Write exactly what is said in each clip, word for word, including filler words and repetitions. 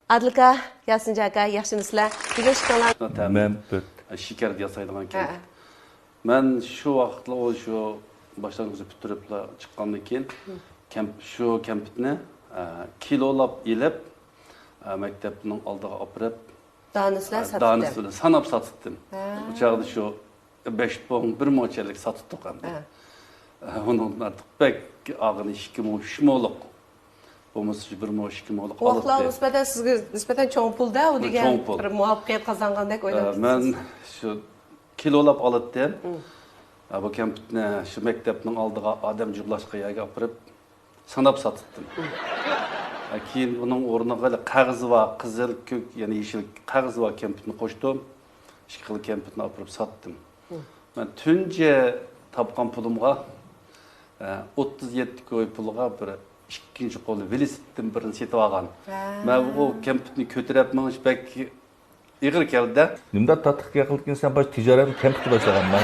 ئادىل ئاكا، ياسىنجان ئاكا، ياخشىمۇسىلەر؟ بۈگۈن چىقتىڭلار. تەمى مەنپۈت. شېكەردە ياسايدىغان ھە. كەيك. مەن شۇ ۋاقىتلا ئۇ شۇ باشلانغۇچنى پۈتتۈرۈپلا چىققاندىن كېيىن، كەمپ-، شۇ كەمپۈتنى، ئە، كىلولاپ ئېلىپ، ئە، مەكتەپنىڭ ئالدىغا ئاپىرىپ، دانىسىلەر ئە، ساتتىم. دانىسى بىلەن ساناپ ساتتىم. ھە. ئۇ چاغدا شۇ بەش پۇڭ، بىر مۇڭچىلىك ساتتۇق ئەمدى. ھە. ئە، ئۇنىڭدىن ئارتۇق بەك ئالغىنى ئىككى مۇڭ، ئۈچ مۇڭلۇق. بولمىسا شۇ بىر مۇڭ، ئىككى مۇڭلۇق ئالاتتى. ۋاقىتلارغا نىسبەتەن سىزگە نىسبەتەن چوڭ پۇل-دە ئۇ دېگەن. چوڭ پۇل. بىر مۇۋەپپەقىيەت قازانغاندەك ئە، ئويلاپسىز. مەن شۇ كىلولاپ ئالاتتىم. ھە، بۇ كەمپۈتنى شۇ مەكتەپنىڭ ئالدىغا ئادەم جۇغلاشقان يەرگە ئاپىرىپ ساناپ ساتتىم. ھە، كېيىن ئۇنىڭ ئورنىغا قەغىزى بار، قىزىل، كۆك، يەنى يېشىل قەغىزى بار كەمپۈتنى قوشتۇم. ئىككى خىل كەمپۈتنى ئاپىرىپ ساتتىم. مەن تۇنجى تاپقان پۇلۇمغا، ئە، ئوتتۇز يەتتە كوي پۇلغا بىر ئىككىنچى قول ۋېلىسىپىتتىن بىرنى سېتىپ ئالغان. ھە. مەن ئۇ كەمپۈتنى كۆتۈرۈپ مېڭىش بەك ئېغىر كەلدى-دە. نېمىنداق تاتلىق گەپ قىلدىكىن سەن، باش تىجارەتنى كەمپۈتتە باشلىغان مەن.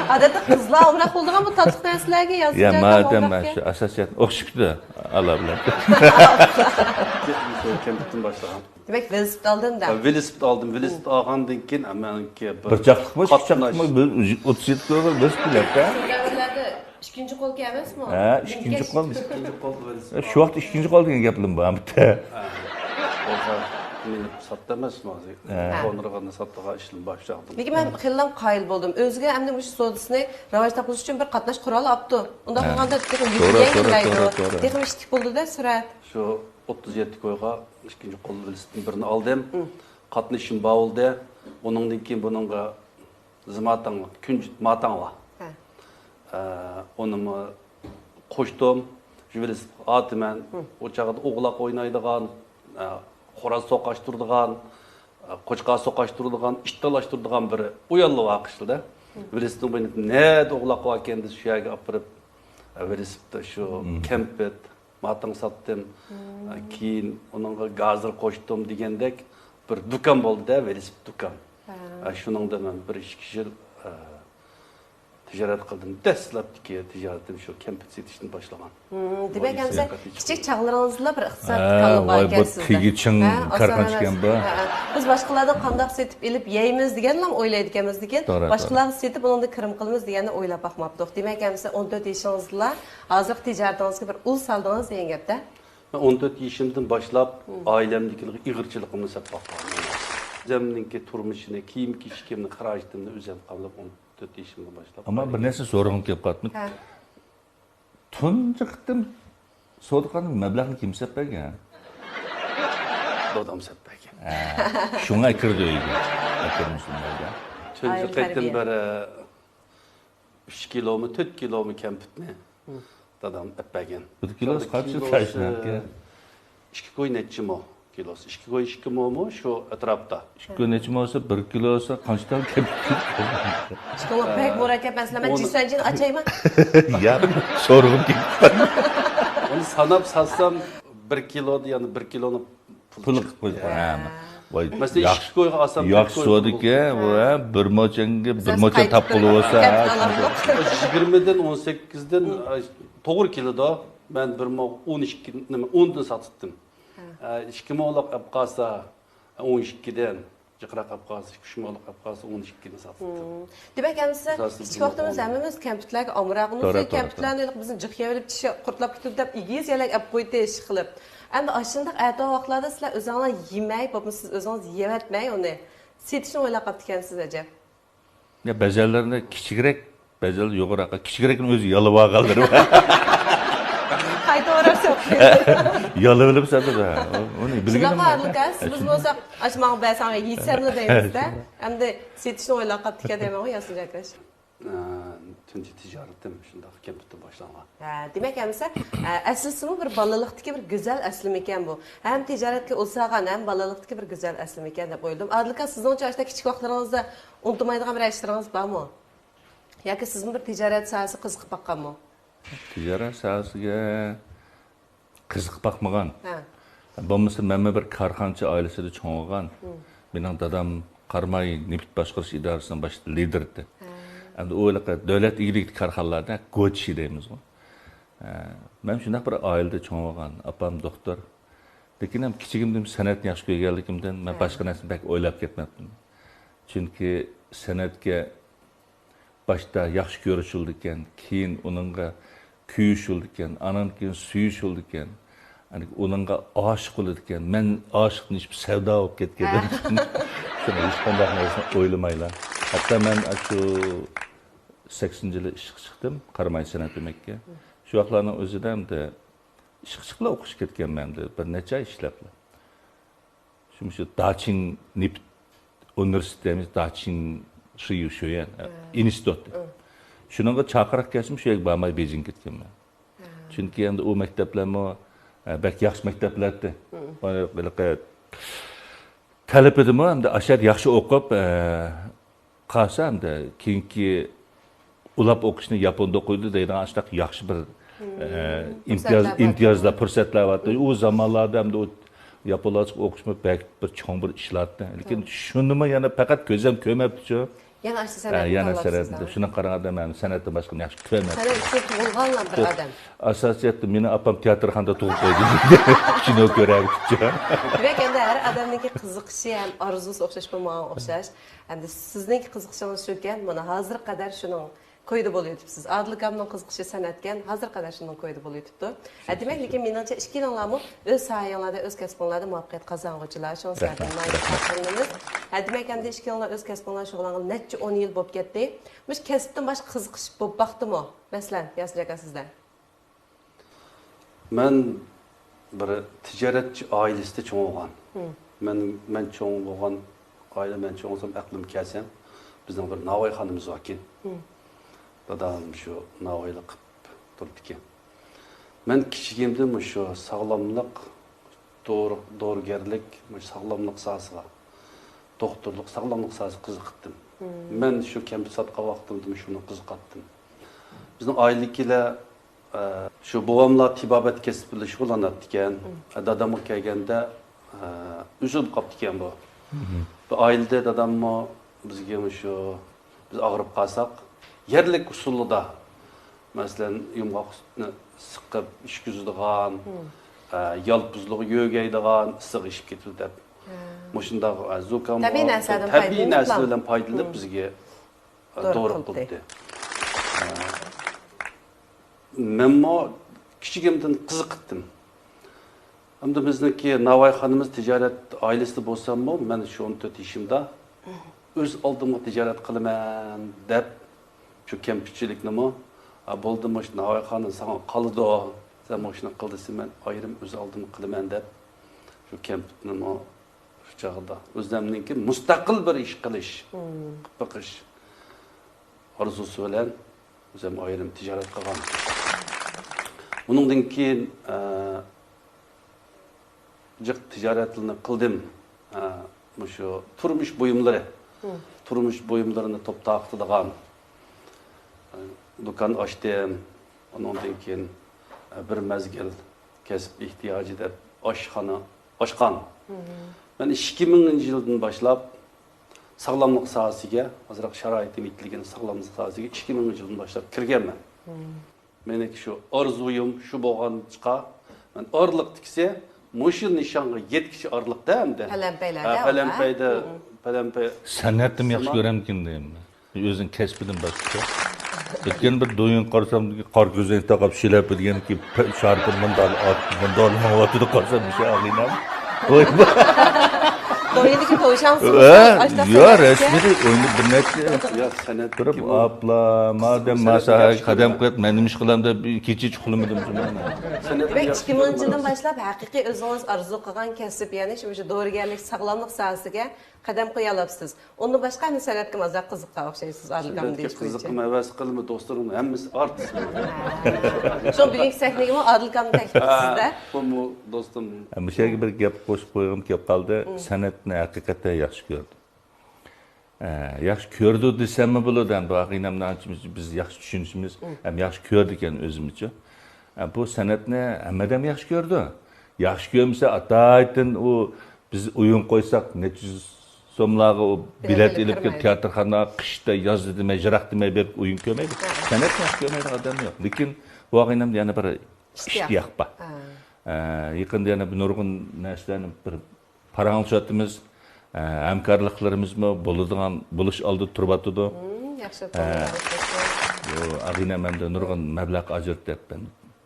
ئادەتتە قىزلار ئامراق بولىدىغان بۇ تاتلىق نەرسىلەرگە يا، يازدىن مادەم مەن شۇ ئاساسىيەتنى ئوخشىپتۇ، ئالا بىلەن. شۇ كەمپۈتتىن باشلىغان. دېمەك، ۋېلىسىپىت ئالدىڭ-دە؟ ھە، ۋېلىسىپىت ئالدىم. ۋېلىسىپىت ئالغاندىن كېيىن، ھە، مېنىڭكى بىر بىر چاقلىقمۇ، ئىككى قاتناش- چاقلىقمۇ، بىر ئوتتۇز يەتتە كىلو ۋېلىسىپىت بىلەن-دە. سەن دەۋرلەردە ئىككىنچى قول كىيەمەسمۇ؟ ھە، ئىككىنچى قول. ئىككىنچى قول ۋېلىسىپىت. شۇ ۋاقىتتا ئىككىنچى قول دېگەن گەپلىمۇ بارمىتى؟ ھە. بولسا مېنى ساتتى ئەمەسمۇ ھازىر؟ ھە. قوندۇرغاندا ساتىدىغان ئىشلىرىم باشلاندىم. لېكىن مەن خېلىلا قايىل بولدۇم. ئۆزىگە ئەمدى مۇشۇ سودىسىنى راۋاج تاپقۇزۇش ئۈچۈن بىر قاتناش قورالى ئاپتۇ. ئۇنداق قىلغاندا تېخىمۇ يۈكلىيەلمەيدۇ. تېخىمۇ ئىتتىك بولدى-دە سۈرئەت. شۇ ئوتتۇز يەتتە كويغا ئىككىنچى قول ۋېلىسىپىتتىن بىرنى ئالدىم. قاتنىشىم بار بولدى. ئۇنىڭدىن كېيىن بۇنىڭغا زىما تاڭ، كۈنجۈت ماتاڭ بار. ھە. ئە، ئۇنىمۇ قوشتۇم. شۇ ۋېلىسىپىتقا ئارتىمەن. ئۇ چاغدا ئوغلاق ئوينايدىغان، ئە، خوراز سوقاشتۇرىدىغان، ئە، قوچقار سوقاشتۇرىدىغان، ئىت تالاشتۇرىدىغان بىر ئۇياللا بار قىشلىدا. ۋېلىسىپىتنىڭ بوينىدا نەدە ئوغلاق باركەن دېسە، شۇ يەرگە ئاپىرىپ، ئە، ۋېلىسىپىتتا شۇ كەمپۈت، ماتاڭ ساتتىم. ئە، كېيىن ئۇنىڭغا گازىر قوشتۇم دېگەندەك بىر دۇكان بولدى-دە، ۋېلىسىپىت دۇكان. ھە. ئە، شۇنىڭدا مەن بىر ئىككى يىل، ئە، تىجارەت قىلدىم. دەسلەپتىكى تىجارىتىم شۇ كەمپۈت سېتىشتىن باشلىغان. دېمەك، ھەمسە كىچىك چاغلىرىڭىزدىلا بىر ئىقتىسادقا ھە، كاللىغان ۋاي، بۇ ئىكەنسىز-دە. تېگى چىڭ ھە، ئاسان كارخانىچىكەن ئەمەس. بۇ. ھە، ھە. بىز باشقىلاردىن قانداق سېتىپ ئېلىپ يەيمىز دېگەنلا ئويلايدىكەنمىز، لېكىن توغرا، باشقىلارغا توغرا. سېتىپ، ئۇنىڭدىن كىرىم قىلىمىز دېگەننى ئويلاپ باقماپتۇق. دېمەك، ئەمسە ئون تۆت يېشىڭىزدىلا ھازىرقى تىجارىتىڭىزگە بىر ئۇل سالدىڭىز دېگەن گەپ-دە. مەن ئون تۆت يېشىمدىن باشلاپ ئائىلەمدىكىلەرگە ئېغىرچىلىقىمنى سەپ باققان. ئۆزۈمنىڭكى تۇرمۇشىنى، كىيىم-كېچىكىمنى، خىراجىتىمنى ئۆزۈم قامداپ ئون تۆت يېشىمدىن باشلاپ. ئەمما بىر نەرسە سورىغۇم كېلىپ قالدى. ھە. تۇنجى قېتىم سودا قىلغان مەبلەغنى كىم سەپ بەرگەن؟ دادام سەپ بەرگەن. ھە، شۇڭا كىردى ئۆيگە. ئاكىرىم شۇنداق. تۇنجى قېتىم بىر، ئە، ئۈچ كىلومۇ، تۆت كىلومۇ كەمپۈتنى دادام ئەپ بەرگەن. بىر كىلوسى قانچە؟ كىلوسى ئىككى كوي نەچچە مو كىلوسى. ئىككى كوي ئىككى مومۇ شۇ ئەتراپتا. ئىككى كوي نەچچە مو بولسا، بىر كىلوسى قانچە دانە كەمپۈت؟ ئىككى كوي بەك مۇرەككەپ مەسىلە. مەن جىسەنجىنى ئاچايمۇ؟ يا، سورىغۇم كېلىپ. ئۇنى ساناپ ساتسام، بىر كىلودا، يەنى بىر كىلونى پۇلى چىقىپ قويدى. ھە. ۋاي، مەسىلەن، ياخشى، ئىككى كويغا ئالسام، ياخشى سودىكەن، ۋە بىر موچەنگە، بىر موچەن تاپقىلى بولسا، ھە، يىگىرمىدىن ئون سەككىزدىن، ئە، توغرا كېلىدۇ. مەن بىر مو ئون ئىككى، نېمە، ئوندىن ساتتىم. ھە. ئە، ئىككى مولاق ئەپ قالسا، ئون ئىككىدىن، جىقراق ئەپ قالسا، ئىككى ئۈچ مولاق ئەپ قالسا، ئون ئىككىدىن ساتتىم. دېمەك، ئەمىسە كىچىك ۋاقتىمىزدا ھەممىمىز كەمپۈتلەرگە ئامراق، توغرا، توغرا، كەمپۈتلەرنى بىزنى جىق يەۋېلىپ، چىشى قۇرتلاپ كېتىدۇ دەپ، ئېگىز يەرلەرگە ئەپ قويدى ئىش قىلىپ. ئەمدى ئاشۇنداق ئەتىۋاق ۋاقىتلاردا سىلەر ئۆزۈڭلار يېمەي، بولمىسا سىز ئۆزىڭىز يەۋەتمەي ئۇنى سېتىشنى ئويلاپ قاپتىكەنسىز ئەجەب. يا، بەزەنلەرنى كىچىكرەك، بەزەنلەر يۇقىراققا، كىچىكرەكنى ئۆزى يالىۋالغانلىرى بار. قايتا ئوراپ سوقۇپ. يالىۋېلىپ ساتىدۇ. ئۇنى بىلگىنىم شۇنداقمۇ، ئادىل ئاكا؟ سىز بىز بولساق، ئاشۇ ماڭا بەرسەڭ يېسەملا دەيمىز-دە. ئەمدى سېتىشنى ئويلاپ قاپتىكەن دەيمەنغۇ، ياسىنجان ئاكا. ئە، تۇنجى تىجارىتىم شۇنداق كەمپۈتتىن باشلانغان. ھە، دېمەك ئەمىسە، ئە، ئەسلىسىمۇ بىر بالىلىقتىكى بىر گۈزەل ئەسلىمىكەن بۇ. ھەم تىجارەتكە ئۇل سالغان، ھەم بالىلىقتىكى بىر گۈزەل ئەسلىمىكەن دەپ ئويلىدىم. ئادىل ئاكا، سىزنىڭچە ئاشۇنداق كىچىك ۋاقىتلىرىڭىزدا ئۇنتۇمايدىغان بىر ئىشلىرىڭىز بارمۇ؟ ياكى سىزمۇ بىر تىجارەت ساھەسىگە قىزىقىپ باققانمۇ؟ تىجارەت ساھەسىگە قىزىقىپ باقمىغان. ھە. بولمىسا مەنمۇ بىر كارخانىچى ئائىلىسىدە چوڭ بولغان. مېنىڭ دادام قاراماي نېفىت باشقۇرۇش ئىدارىسىنىڭ باش لىدىرى ئىدى. ھە. ئەمدى ئۇ ھېلىقى دۆلەت ئىگىلىكىدىكى كارخانىلاردا گوچى دەيمىزغۇ. ھە. مەن شۇنداق بىر ئائىلىدە چوڭ بولغان. ئاپام دوختۇر. لېكىن ھەم كىچىكىمدىن سەنئەتنى ياخشى كۆرگەنلىكىمدىن مەن باشقا نەرسىنى بەك ئويلاپ كەتمەپتىمەن. چۈنكى سەنئەتكە باشتا ياخشى كۆرۈشۈلىدىكەن، كېيىن ئۇنىڭغا كۆيۈشۈلىدىكەن، ئانان كېيىن سۆيۈشۈلىدىكەن، ئۇنىڭغا ئاشىق بولىدىكەن. مەن ئاشىقتىن ئېشىپ سەۋدا بولۇپ كەتكەندىن كېيىن شۇڭا ھېچقانداق نەرسىنى ئويلىمايلا. ھەتتا مەن شۇ سەكسىنىنچى يىلى ئىشقا چىقتىم، قاراماي سەنئەت ئۆمەككە. شۇ ۋاقىتلارنىڭ ئۆزىدە ئەمدى ئىشقا چىقىپلا ئوقۇشقا كەتكەنمەن ئەمدى. بىر نەچچە ئاي ئىشلەپلا. شۇ، شۇ داچىڭ نېفىت ئۇنىۋېرسىتېتى دەيمىز، داچىڭ شىيۇشۈيەن ئىنستىتۇتى. شۇنىڭغا چاقىرىق كەلسىمۇ شۇ يەرگە بارماي بېيجىڭغا كەتكەنمەن. چۈنكى ئەمدى ئۇ مەكتەپلەرمۇ، ئە، بەك ياخشى مەكتەپلەردى. ھېلىقى تەلىپىدىمۇ ئەمدى ئاشۇ يەردە ياخشى ئوقۇپ، ئە، قالسا ئەمدى كېيىنكى ئۇلاپ ئوقۇشنى ياپوندا ئوقۇيدۇ دەيدىغان ئاشۇنداق ياخشى بىر، ئە، ئىمتىياز، پۇرسەتلەر بار. ئىمتىيازلار، پۇرسەتلەر بارتى. ئۇ زامانلاردا ئەمدى ئۇ ياپونلارچە ئوقۇشمۇ بەك بىر چوڭ بىر ئىشلارتى. لېكىن شۇنىمۇ يەنە پەقەت كۆزۈم كۆرمەپتۇ شۇ. يەنە ئاشۇ سەنئەتنى يەنە تاللاپسىز سەنئەتنى. شۇنىڭغا قارىغاندا مەن سەنئەتتىن باشقىنى ياخشى كۆرمەپتىمەن. سەنئەت ئۈچۈن تۇغۇلغانلا بىر ئادەم. ئاساسىيەتتە مېنى ئاپام تىياتىرخانىدا تۇغۇپ قويدى. كىنو كۆرەۋېتىپچۇ. دېمەك، ئەمدى ھەر ئادەمنىڭكى قىزىقىشى ھەم ئارزۇسى ئوخشاشمۇ؟ ماڭا ئوخشاش. ئەمدى سىزنىڭكى قىزىقىشىڭىز شۇكەن، مانا ھازىرغا قەدەر شۇنىڭ كويىدا بولۇۋېتىپسىز. ئادىل ئاكامنىڭ قىزىقىشى سەنئەتكەن، ھازىرغا قەدەر شۇنىڭ كويىدا بولۇۋېتىپتۇ. ھە، دېمەك، لېكىن مېنىڭچە ئىككىلىڭلارمۇ ئۆز ساھەڭلاردا، ئۆز كەسپىڭلاردا مۇۋەپپەقىيەت قازانغۇچىلار، شۇڭا سىلەردىن ناھايىتى پەخىرلىنىمىز. ھە، دېمەك، ئەمدى ئىككىڭلار ئۆز كەسپىڭلاردا شۇغۇللانغىلى نەچچە ئون يىل بولۇپ كەتتى. مۇشۇ كەسىپتىن باشقا قىزىقىش بولۇپ باقتىمۇ؟ مەسىلەن، ياسىر ئاكا، سىزدە؟ مەن بىر تىجارەتچى ئائىلىسىدە چوڭ بولغان. مەن، مەن چوڭ بولغان ئائىلە، مەن چوڭ بولسام ئەقلىم كەلسە، بىزنىڭ بىر ناۋايخانىمىز باركەن. دادام شۇ ناۋايلىق قىلىپ تۇرىدىكەن. مەن كىچىكىمدىن مۇشۇ ساغلاملىق، دورا-، دورىگەرلىك، مۇشۇ ساغلاملىق ساھەسىغا، دوختۇرلۇق، ساغلاملىق ساھەسىگە قىزىقاتتىم. مەن شۇ كەمپۈت ساتقان ۋاقتىمدىمۇ شۇنىڭغا قىزىقاتتىم. بىزنىڭ ئائىلىدىكىلەر، ئە، شۇ بوۋاملار تېبابەت كەسپى بىلەن شۇغۇللىناتتىكەن. ئە، دادامغا كەلگەندە، ئە، ئۈزۈلۈپ قاپتىكەن بۇ. بۇ ئائىلىدە داداممۇ بىزگە مۇشۇ، بىز ئاغرىپ قالساق، يەرلىك ئۇسۇلىدا، مەسىلەن، يۇمغاق سۈتنى سىقىپ ئىچكۈزىدىغان، ئە، يالپۇزلۇق يۆگەيدىغان، ئىسسىق ئىشىپ كېتىدۇ دەپ. مۇشۇنداق، ئە، زۇكام، تەبىئىي نەرسىلەردىن تەبىئىي پايدىلىنىپ نەرسىلەر بىلەن پايدىلىنىپ بىزگە، ئە، دورا قىلدى. ئە، مەنمۇ كىچىكىمدىن قىزىقىتتىم. ئەمدى بىزنىڭكى ناۋايخانىمىز تىجارەت ئائىلىسىدە بولساممۇ، مەن شۇ ئون تۆت يېشىمدا ئۆز ئالدىمغا تىجارەت قىلىمەن دەپ، شۇ كەمپۈتچىلىكنىمۇ، «ئا، بولدى، مۇشۇ ناۋايخانا ساڭا قالىدۇ، سەن مۇشۇنى قىل» دېسە، مەن ئايرىم ئۆز ئالدىمغا قىلىمەن دەپ، شۇ كەمپۈتنىمۇ شۇ چاغدا ئۆزۈمنىڭكى مۇستەقىل بىر ئىش قىلىش، قىلىپ بېقىش ئارزۇسى بىلەن ئۆزۈم ئايرىم تىجارەت قىلغان. ئۇنىڭدىن كېيىن، ئە، جىق تىجارەتلىرىنى قىلدىم. ئە، مۇشۇ تۇرمۇش بۇيۇملىرى، تۇرمۇش بۇيۇملىرىنى توپ تارقىتىدىغان، ئە، دۇكان ئاچتىم. ئۇنىڭدىن كېيىن، ئە، بىر مەزگىل كەسىپ ئېھتىياجى دەپ ئاشخانا ئاچقان. مەن ئىككى مىڭىنچى يىلدىن باشلاپ ساغلاملىق ساھەسىگە، ئازراق شارائىتىم يېتىلگەن ساغلاملىق ساھەسىگە ئىككى مىڭىنچى يىلدىن باشلاپ كىرگەنمەن. مېنىڭكى شۇ ئارزۇيۇم شۇ بولغاچقا، مەن ئارىلىقتىكىسى مۇشۇ نىشانغا يەتكۈچە ئارىلىقتا ئەمدى. پەلەمپەيلەردە ھە، پەلەمپەيدە، پەلەمپەي. سەنئەتنىمۇ ياخشى كۆرەمدىكىن دەيمەن. ئۆزىنىڭ كەسپىدىن باشقىچە. ئۆتكەن بىر دويۇن قارىسام، قارا كۆزنەك تاقاپ، شىلەپە دېگەنكى، شارپىنى مۇنداق، مۇنداق ماڭىۋاتىدۇ، قارىسام، مۇشۇ ئاغىنەم. ۋاي، ۋاي. دويۇندىكى توشاڭسىز، ھە؟ يا، رەسمىي ئويناپ بىر نەچچە. يا، سەنئەت تۇرۇپ، ئاپلا، مادەم، ماسا، قەدەم قىلىپ، مەن نېمە ئىش قىلام دەپ، كېچىچە ئۇخلىمىدىم. دېمەك، ئىككى مىڭىنچى يىلدىن باشلاپ، ھەقىقىي ئۆزىڭىز ئارزۇ قىلغان كەسىپ، يەنى شۇ، شۇ دورىگەرلىك، ساغلاملىق ساھەسىگە قەدەم قويالاپسىز. ئۇندىن باشقا، ئەمدى سەنئەتكىمۇ ئازراق قىزىققان ئوخشايسىز، ئادىل ئاكامنى دېيىشكىچە. سەنئەتكە قىزىققىنىمنى ھەۋەس قىلما، دوستلىرىمنىڭ ھەممىسى ئارتىس. شۇڭا بۈگۈنكى سەھنىگىمۇ ئادىل ئاكامنى تەكلىپ قىلىپسىز-دە. بۇمۇ دوستۇم. مۇشۇ يەرگە بىر گەپ قوشۇپ قويغۇم كېلىپ قالدى. سەنئەتنى ھەقىقەتەن ياخشى كۆردۈم. ئە، ياخشى كۆرىدۇ دېسەممۇ بولىدۇ، ئەمدى ئاغىنەمنى ئانچە بىز، بىز ياخشى چۈشىنىشىمىز، ھەم ياخشى كۆرىدىكەن ئۆزىمىچۇ. ئە، بۇ سەنئەتنى ھەممە ئادەم ياخشى كۆرىدۇ. ياخشى كۆرمىسە، ئاتايتىن ئۇ بىز ئويۇن قويساق، نەچچە يۈز سوملارغا ئۇ بېلەت ئېلىپ كېلىپ، تىياتىرخانا قىشتا، يازدا دېمەي، يىراق دېمەي بېرىپ ئويۇن كۆرمەيدۇ. سەنئەتنى ياخشى كۆرمەيدىغان ئادەم يوق. لېكىن بۇ ئاغىنەمدە يەنە بىر ئىشتىياق بار. ئە، يېقىندا يەنە بىر نۇرغۇن نەرسىلەرنى بىر پاراڭلىشىۋاتىمىز. ئە، ھەمكارلىقلىرىمىزمۇ بولىدىغان، بولۇش ئالدىدا تۇرۇۋاتىدۇ. مم، ياخشى. ئە، بۇ ئاغىنەم ئەمدى نۇرغۇن مەبلەغ ئاجرىتىپ،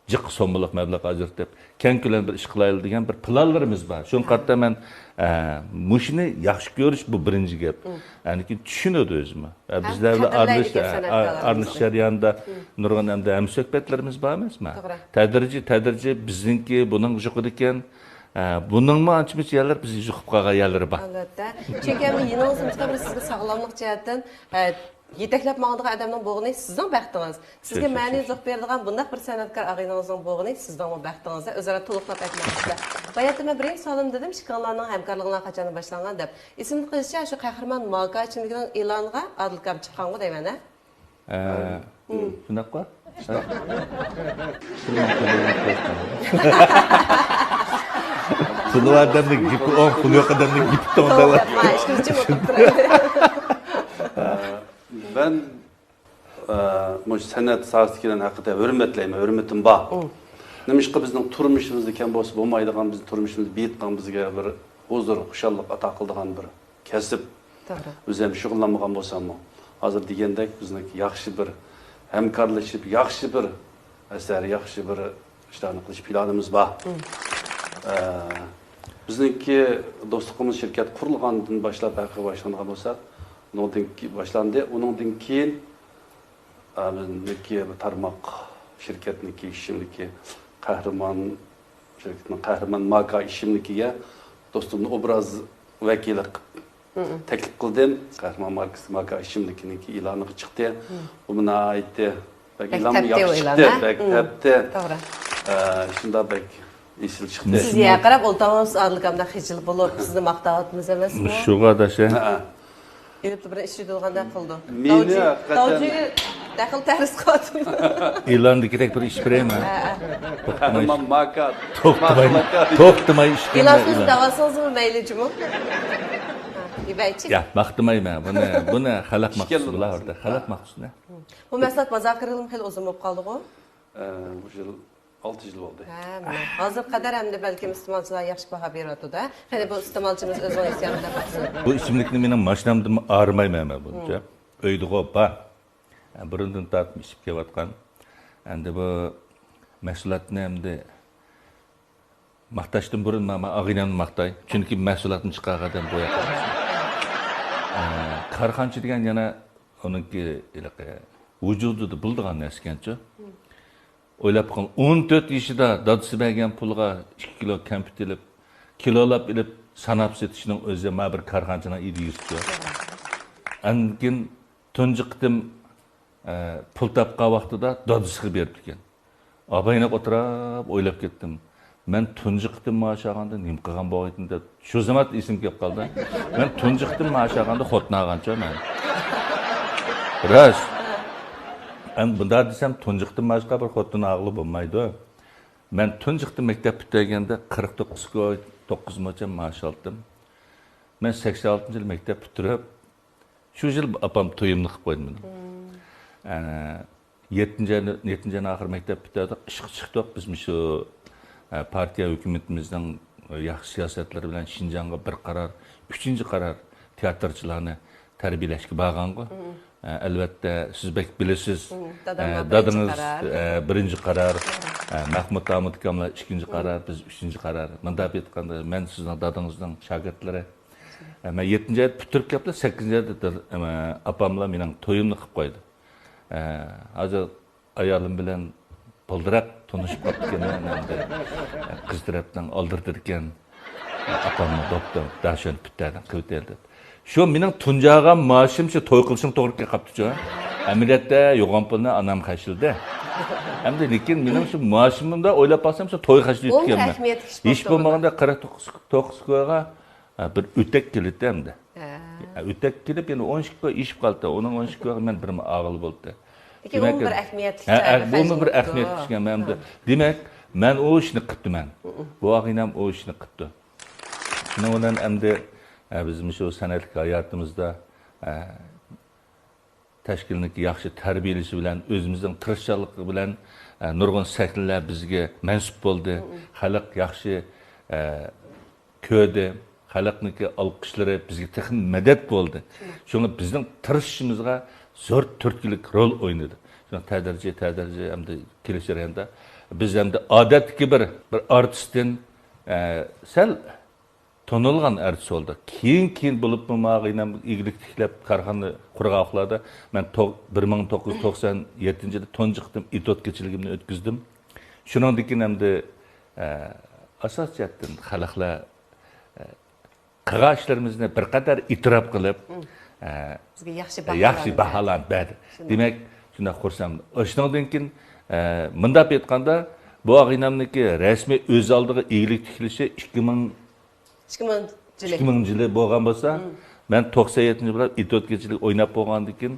جىق سوممىلىق مەبلەغ ئاجرىتىپ، كەڭ كۆلەمدە ئىش قىلايلى دېگەن بىر پىلانلىرىمىز بار. شۇنىڭغا قارىتا مەن، ئە، مۇشۇنى ياخشى كۆرۈش، بۇ بىرىنچى گەپ. مم. ئاندىن كېيىن چۈشىنىدۇ ئۆزىمۇ. ئە، ھەم بىزلەر بىلەن قەدىرلەيدىكەن ئارىلىشىش، ئە، سەنئەتكارلىرىمىزنى. ئارىلىشىش جەريانىدا مم. نۇرغۇن ئەمدى ھەمسۆھبەتلىرىمىز بار ئەمەسمۇ؟ توغرا. تەدرىجىي، تەدرىجىي بىزنىڭكى بۇنىڭغا يۇقىدىكەن. ئە، بۇنىڭمۇ ئانچە-مۇنچە يەرلەر بىزگە يۇقۇپ قالغان يەرلىرى بار. ئەلۋەتتە. چۈنكى ئەمدى يېڭىڭىزنىڭ بىر سىزگە ساغلاملىق جەھەتتىن، ئە، يېتەكلەپ ماڭىدىغان ئادەمنىڭ بولغىنى سىزنىڭ بەختىڭىز. سىزگە شۇ، شۇ، مەنە شۇ، شۇ. زوق بېرىدىغان بۇنداق بىر سەنئەتكار ئاغىنىڭىزنىڭ بولغىنى سىزنىڭمۇ بەختىڭىز دەپ ئۆزئارا تولۇقلاپ ئېيتماقچىسىلەر. باياتىن مەن بىرىنچى سوئالىمدا دېدىم، ئىككىڭلارنىڭ ھەمكارلىقىڭلار قاچاندىن باشلانغان دەپ. ئېسىمدە قېلىشىچە، شۇ قەھرىمان ماكا ئىچىملىكىنىڭ ئېلانىغا ئادىل ئاكام چىققانغۇ دەيمەن، ھە؟ ئە، شۇنداققۇ؟ پۇلى بار ئادەمنىڭ گېپى ئوڭ، پۇلى يوق ئادەمنىڭ گېپى توڭ دەۋاتىدۇ. مەن، ئە، مۇشۇ سەنئەت ساھەسىدىكىلەرنى ھەقىقەتەن ھۆرمەتلەيمەن، ھۆرمىتىم بار. مم. نېمىشقا بىزنىڭ تۇرمۇشىمىزدا كەم بولسا بولمايدىغان، بىزنىڭ تۇرمۇشىمىزدا بېيىتقان، بىزگە بىر ھۇزۇر، خۇشاللىق ئاتا قىلىدىغان بىر كەسىپ. توغرا. ئۆزۈم شۇغۇللانمىغان بولساممۇ، ھازىر دېگەندەك بىزنىڭ ياخشى بىر ھەمكارلىشىپ، ياخشى بىر ئەسەر، ياخشى بىر ئىشلارنى قىلىش پىلانىمىز بار. مم. ئە، بىزنىڭكى دوستلۇقىمىز شىركەت قۇرۇلغاندىن باشلاپ ھەقىقىي باشلانغان بولسا، ئۇنىڭدىن كېيىن باشلاندى. ئۇنىڭدىن كېيىن، ئە، بىزنىڭكى بۇ تارماق شىركەتنىڭكى ئىشىملىكى قەھرىمان، شىركەتنىڭ قەھرىمان ماكا ئىشىملىكىگە دوستۇمنى ئوبراز ۋەكىلى قىلىپ مم. تەكلىپ قىلدىم. قەھرىمان ماركىسى ماكا ئىشىملىكىنىڭكى ئېلانىغا چىقتى. مم. بۇمۇ ناھايىتى بەك بەك ئېلانمۇ تەپتى ياخشى ئۇ ئېلان، چىقتى، ھە؟ بەك مم. تەپتى. توغرا. ئە، شۇنداق بەك ئېسىل چىقتى. سىز يەرگە قاراپ ئولتۇرۇڭىز، ئادىل ئاكامدەك خىجىل بولۇپ، سىزنى ماختاۋاتىمىز ئەمەسمۇ؟ شۇ ئاداش، ھە. ھە. ئېلىپلا بىر ئىش يۈدۈلغاندەك قىلىدۇ. مېنى داۋجى، ھەقىقەتەن داۋجىگە دەخلى تەرۇز قىلىۋاتىمەن. ئېلاندىكىدەك بىر ئىش بېرەيمەن. ھە، ھە. توختىماي، قەھرىمان ماكا، توختىماي، ماكا، ماكا. توختىماي ئىش ئېلان بېرىمەن، سۆزى ئېلان. دەۋالسىڭىزمۇ مەيلى جۇمۇ. ھە، يا، ماختىمايمەن. بۇنى، بۇنى خەلق ماختىسى بۇلار ئوردا. خەلق ماختىسى. بۇ مەھسۇلات مۇزاكىرىلىرىمۇ خېلى ئۇزۇن بولۇپ قالدىغۇ؟ ئە، بۇ يىل ئالتە يىل بولدى. ھە، مانا. ھازىرغا قەدەر ئەمدى بەلكىم ئىستېمالچىلار ياخشى باھا بېرىۋاتىدۇ. قېنى بۇ ئىستېمالچىمىز ئۆزىنىڭ ئېھتىياتىدا قىلسۇن. بۇ ئىچىملىكنى مېنىڭ ماشىنامدىنمۇ ئايرىمايمەن مەن بۇنچە. مم. ئۆيدىغۇ بار. بۇرۇندىن تارتىپ ئىچىپ كېلىۋاتقان. ئەمدى بۇ مەھسۇلاتنى ئەمدى ماختاشتىن بۇرۇن مانا ئاغىنەمنى ماختاي. چۈنكى مەھسۇلاتنى چىقارغان ئادەم بۇ ياققا. ئە، كارخانىچى دېگەن يەنە ئۇنىڭكى ھېلىقى ۋۇجۇدىدا بولىدىغان نەرسىكەنچۇ. ئويلاپ بېقىڭ، ئون تۆت يېشىدا دادىسى بەرگەن پۇلغا ئىككى كىلو كەمپۈت ئېلىپ، كىلولاپ ئېلىپ، ساناپ سېتىشنىڭ ئۆزى مانا بىر كارخانىچىنىڭ ئىدىيىسىچۇ. ئاندىن كېيىن تۇنجى قېتىم، ئە، پۇل تاپقان ۋاقتىدا دادىسىغا بېرىپتىكەن. ئاباينى ئولتۇراپ ئويلاپ كەتتىم. مەن تۇنجى قېتىم مائاش ئالغاندا نېمە قىلغان بولغىيتتىم دەپ، شۇ زاماندا ئېسىمگە كېلىپ قالدى. مەن تۇنجى قېتىم مائاش ئالغاندا خوتۇن ئالغانچۇ مەن. راست. ئەمدى بۇنداق دېسەم، تۇنجى قېتىم مائاشقا بىر خوتۇن ئالغىلى بولمايدۇ. مەن تۇنجى قېتىم مەكتەپ پۈتتۈرگەندە قىرىق توققۇز كوي، توققۇز موچەن مائاش ئالدىم. مەن سەكسەن ئالتىنچى يىلى مەكتەپ پۈتتۈرۈپ، شۇ يىل ئاپام تويۇمنى قىلىپ قويدى مېنىڭ. مم. ئە، يەتتىنچى ئاي، يەتتىنچى ئاينىڭ ئاخىرى مەكتەپ پۈتتۈردۇق، ئىشقا چىقتۇق. بىز مۇشۇ، ئە، پارتىيە ھۆكۈمىتىمىزنىڭ ياخشى سىياسەتلىرى بىلەن شىنجاڭغا بىر قارار، ئۈچىنچى قارار تىياتىرچىلارنى تەربىيەلەشكە بارغانغۇ. مم. ئە، ئەلۋەتتە، سىز بەك بىلىسىز. مم. ئە، داداملار بىرىنچى دادىڭىز، قارار. ئە، بىرىنچى قارار. مم. ئە، مەھمۇت دامۇت ئاكاملار ئىككىنچى مم. قارار، بىز ئۈچىنچى قارار. مۇنداق ئېيتقاندا، مەن سىزنىڭ دادىڭىزنىڭ شاگىرتلىرى. ئە، مەن يەتتىنچى ئايدا پۈتتۈرۈپ كەپلا، سەككىزىنچى ئايدا دادام، ئە، ئاپاملار مېنىڭ تويۇمنى قىلىپ قويدى. ئە، ھازىر ئايالىم بىلەن بالدۇرراق تونۇشۇپ قاپتىكەنمەن ئەمدى. قىز تەرەپنىڭ ئالدىرىتىدىكەن. ئاپاممۇ بوپتۇ، داشۆنى پۈتتەدىن قىلىۋېتەيلى دەپ. شۇ مېنىڭ تۇنجى ئالغان مائاشىم شۇ توي قىلىشىم توغرا كېلىپ قاپتۇچۇ. ئەمەلىيەتتە يوغان پۇلنى ئانام خەجلىدى. ئەمدى لېكىن مېنىڭ شۇ مائاشىمدا ئويلاپ باقسام، شۇ توي خەجلىۋېتىپتىكەنمەن. ھېچ بولمىغاندا قىرىق توققۇز، توققۇز كويغا ھە، بىر ئۆتەك كېلىدۇ ئەمدى. ھە. ھە، ئۆتەك كېلىپ، يەنە ئون ئىككى كوي ئېشىپ قالدى. ئۇنىڭ ئون ئىككى كويغا مەن بىرمۇ ئالغىلى بولدى. لېكىن دېمەك، ئۇمۇ بىر ئەھمىيەتلىك ھە، چاغ، ھە، بۇمۇ بىر خەجلىنىپتۇ. ئەھمىيەتلىك چىققان. مەن ئەمدى، ھە. دېمەك، مەن ئۇ ئىشنى قىپتىمەن. ھە. بۇ ئاغىنەم ئۇ ئىشنى قىپتۇ. شۇنىڭ بىلەن ئەمدى، ھە، بىز مۇشۇ سەنئەتلىك ھاياتىمىزدا، ھە، تەشكىلنىڭكى ياخشى تەربىيەلىشى بىلەن، ئۆزىمىزنىڭ تىرىشچانلىقى بىلەن ئە، نۇرغۇن سەھنىلەر بىزگە مەنسۇپ بولدى. خەلق ياخشى، ئە، كۆردى. خەلقنىڭكى ئالقىشلىرى بىزگە تېخىمۇ مەدەت بولدى. شۇڭا بىزنىڭ تىرىشىشىمىزغا زور تۈرتكىلىك رول ئوينىدى. شۇڭا تەدرىجىي، تەدرىجىي ئەمدى كېلىش جەريانىدا بىز ئەمدى ئادەتتىكى بىر، بىر ئارتىستتىن، ئە، سەل تونۇلغان ئارتىس بولدۇق. كېيىن، كېيىن بولۇپمۇ ماڭا ئىگىلىك تىكلەپ، كارخانا قۇرغان ۋاقىتلاردا مەن تو-، بىر مىڭ توققۇز يۈز توقسان يەتتىنچى يىلدا تۇنجى قېتىم ئېتوتكىچىلىكىمنى ئۆتكۈزدۈم. شۇنىڭدىن كېيىن ئەمدى، ئە، ئاساسىي جەھەتتىن خەلقلەر، ئە، قىلغان ئىشلىرىمىزنى بىر قەدەر ئېتىراپ قىلىپ، ئە، بىزگە ياخشى ياخشى باھالارنى باھالارنى بەردى. شۇنداق. دېمەك، شۇنداق خۇرسەن. شۇنىڭدىن كېيىن، ئە، مۇنداق ئېيتقاندا، بۇ ئاغىنەمنىڭكى رەسمىي ئۆز ئالدىغا ئىگىلىك تىكلىشى ئىككى مىڭ ئىككى مىڭىنچى يىلى. ئىككى مىڭىنچى يىلى بولغان بولسا، مەن توقسان يەتتىنچى يىلى ئېتوتكىچىلىك ئويناپ بولغاندىن كېيىن،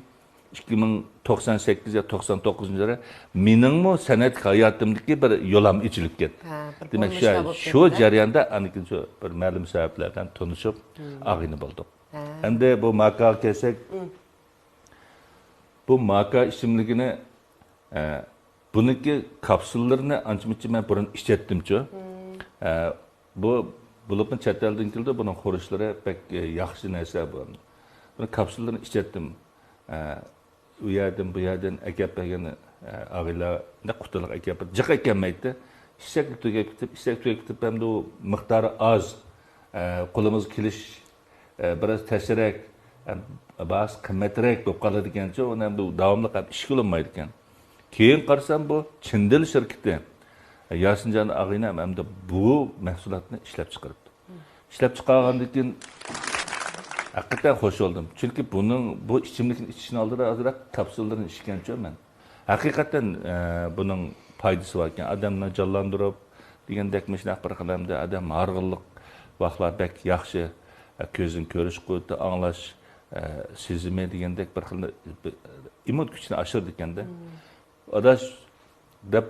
ئىككى مىڭ توقسان سەككىز يا توقسان توققۇزىنچى يىلى مېنىڭمۇ سەنئەت ھاياتىمدىكى بىر يولام ئېچىلىپ كەتتى. ھە، بىر دېمەك، شۇ، بولمۇشلار بولۇپ شۇ كەتتى-دە. جەرياندا ئاندىن كېيىن شۇ بىر مەلۇم سەۋەبلەر بىلەن تونۇشۇپ، ھە. ئاغىنە بولدۇق. ھە. ئەمدى بۇ ماكاغا كەلسەك، بۇ ماكا ئىچىملىكىنى، ئە، بۇنىڭكى كاپسۇللىرىنى ئانچە-مۇنچە مەن بۇرۇن ئىچەتتىمچۇ. ئە، بۇ بولۇپمۇ چەت ئەلدىن كېلىدۇ، بۇنىڭ خۇرۇچلىرى بەك، ئە، ياخشى نەرسە بۇ. بۇنىڭ كاپسۇللىرىنى ئىچەتتىم. ئە، ئۇ يەردىن، بۇ يەردىن ئەكەپ بەرگەن، ئە، ئاغىنىلەر قۇتىلىق ئەكەپ، جىق ئەكەلمەيتتى. ئىچسەك تۈگەپ كېتىپ، ئىچسەك تۈگەپ كېتىپ، ئەمدى ئۇ مىقدارى ئاز، ئە، قولىمىزغا كېلىش، ئە، بىراز تەسرەك، ئە، باھاسى قىممەترەك بولۇپ قالىدىكەنچۇ، ئۇنى ئەمدى داۋاملىق ھەم ئىشكە ئۇلانمايدىكەن. كېيىن قارىسام، بۇ چىندىل شىركىتى، ياسىنجان ئاغىنەم ئەمدى بۇ مەھسۇلاتنى ئىشلەپ چىقىرىپتۇ. ئىشلەپ چىقارغاندىن كېيىن ھەقىقەتەن خوش بولدۇم. چۈنكى بۇنىڭ، بۇ ئىچىملىكنى ئىچىشنىڭ ئالدىدا ئازراق كاپسۇللىرىنى ئىچكەنچۇ مەن. ھەقىقەتەن، ئە، بۇنىڭ پايدىسى باركەن. ئادەمنى جانلاندۇرۇپ دېگەندەك، مۇشۇنداق بىر قىلامدا ئادەم ھارغىنلىق ۋاقىتلار بەك ياخشى. ئە، كۆزنىڭ كۆرۈش قۇۋۋىتى، ئاڭلاش، ئە، سېزىمى دېگەندەك بىر خىل، بىر ئىممۇن كۈچىنى ئاشۇرىدىكەن-دە. ئاداش، دەپ،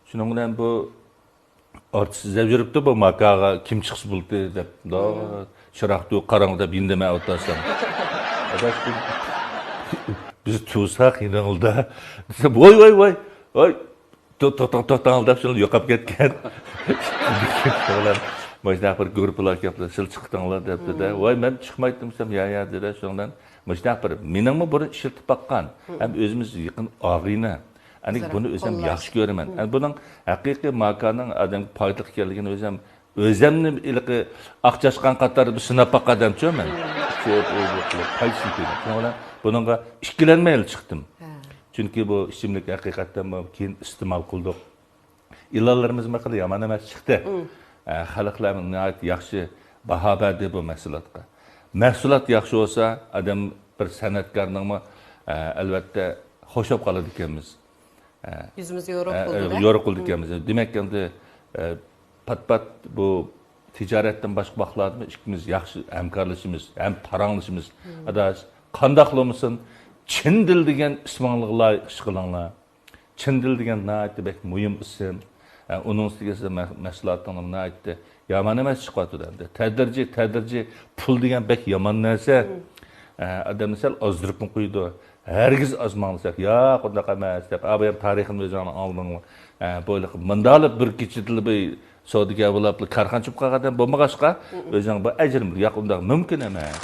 شۇنىڭ بىلەن بۇ ئارتىس ئىزدەپ يۈرۈپتۇ، بۇ ماكاغا كىم چىقسا بولدى دەپ، مۇنداق چىراغ تۇ قاراڭغۇ دەپ يىندىمەي ئولتۇرسام. ئاداش، بۇ، بىز تۇرساق يېنىڭلىدا دېسەم، ۋاي، ۋاي، ۋاي، ۋاي، تو-، توختاڭ، توختاڭ دەپ شۇنى يوقاپ كەتكەن. مۇشۇنداق بىر گۇرۇپپىلار كەپتۇ، سىلەر چىقتىڭلار دەپتۇ-دە. ۋاي، مەن چىقمايتتىم دېسەم، يا، يا، دېدى، شۇنىڭ بىلەن مۇشۇنداق بىر، مېنىڭمۇ بۇرۇن ئىشلىتىپ باققان، ھەم ئۆزىمىز يېقىن ئاغىنە. ئەنە بۇنى ئۆزۈم ياخشى كۆرىمەن. ئەنە بۇنىڭ ھەقىقىي ماكانىڭ ئادەمگە پايدىلىق ئىكەنلىكىنى ئۆزۈم، ئۆزۈمنى ھېلىقى ئاق چاشقان قاتارىدا بىر سىناپ باققان ئادەمچۇ مەن. ئىچىپ، ئۇ بۇ قىلىپ، پايدىسىنى كۆردۈم. شۇنىڭ بىلەن بۇنىڭغا ئىككىلەنمەيلا چىقتىم. چۈنكى بۇ ئىچىملىك ھەقىقەتەن بۇ كېيىن ئىستېمال قىلدۇق. ئېلانلىرىمىزمۇ خېلى يامان ئەمەس چىقتى. ئە، خەلقلەر ناھايىتى ياخشى باھا بەردى بۇ مەھسۇلاتقا. مەھسۇلات ياخشى بولسا، ئادەم بىر سەنئەتكارنىڭمۇ، ئە، ئەلۋەتتە خوش بولۇپ قالىدىكەنمىز. ئە، يۈزىمىز يورۇق ئە، بولىدۇ-دە. يورۇق بولىدىكەنمىز. دېمەك، ئەمدى، ئە، پات-پات بۇ تىجارەتتىن باشقا ۋاقىتلاردىمۇ ئىككىمىز ياخشى ھەمكارلىشىمىز، ھەم پاراڭلىشىمىز. ئاداش، قانداقلا بولمىسۇن، چىن دىل دېگەن ئىسمىڭلارغا ئىش قىلىڭلار. چىن دىل دېگەن ناھايىتى بەك مۇھىم ئىسىم. ئە، ئۇنىڭ ئۈستىگە سىز مەھ-، مەھسۇلاتىڭلار ناھايىتى يامان ئەمەس چىقىۋاتىدۇ ئەمدى. تەدرىجىي، تەدرىجىي پۇل دېگەن بەك يامان نەرسە. ئە، ئادەمنى سەل ئازدۇرۇپمۇ قويىدۇ. ھەرگىز ئازماڭ دېسەك، ياق، ئۇنداق ئەمەس دەپ، ئا، بۇ يەر تارىخىنى ئۆزۈڭلار ئاڭلىدىڭلار. ئە، بۇ مۇنداقلا بىر كېچىدىلا بىر سودىگەر بولاپلا كارخانىچى بولۇپ قالغان ئادەم بولمىغاچقا، ئۆزۈڭ بۇ ئەجرىم، ياق، ئۇنداق مۇمكىن ئەمەس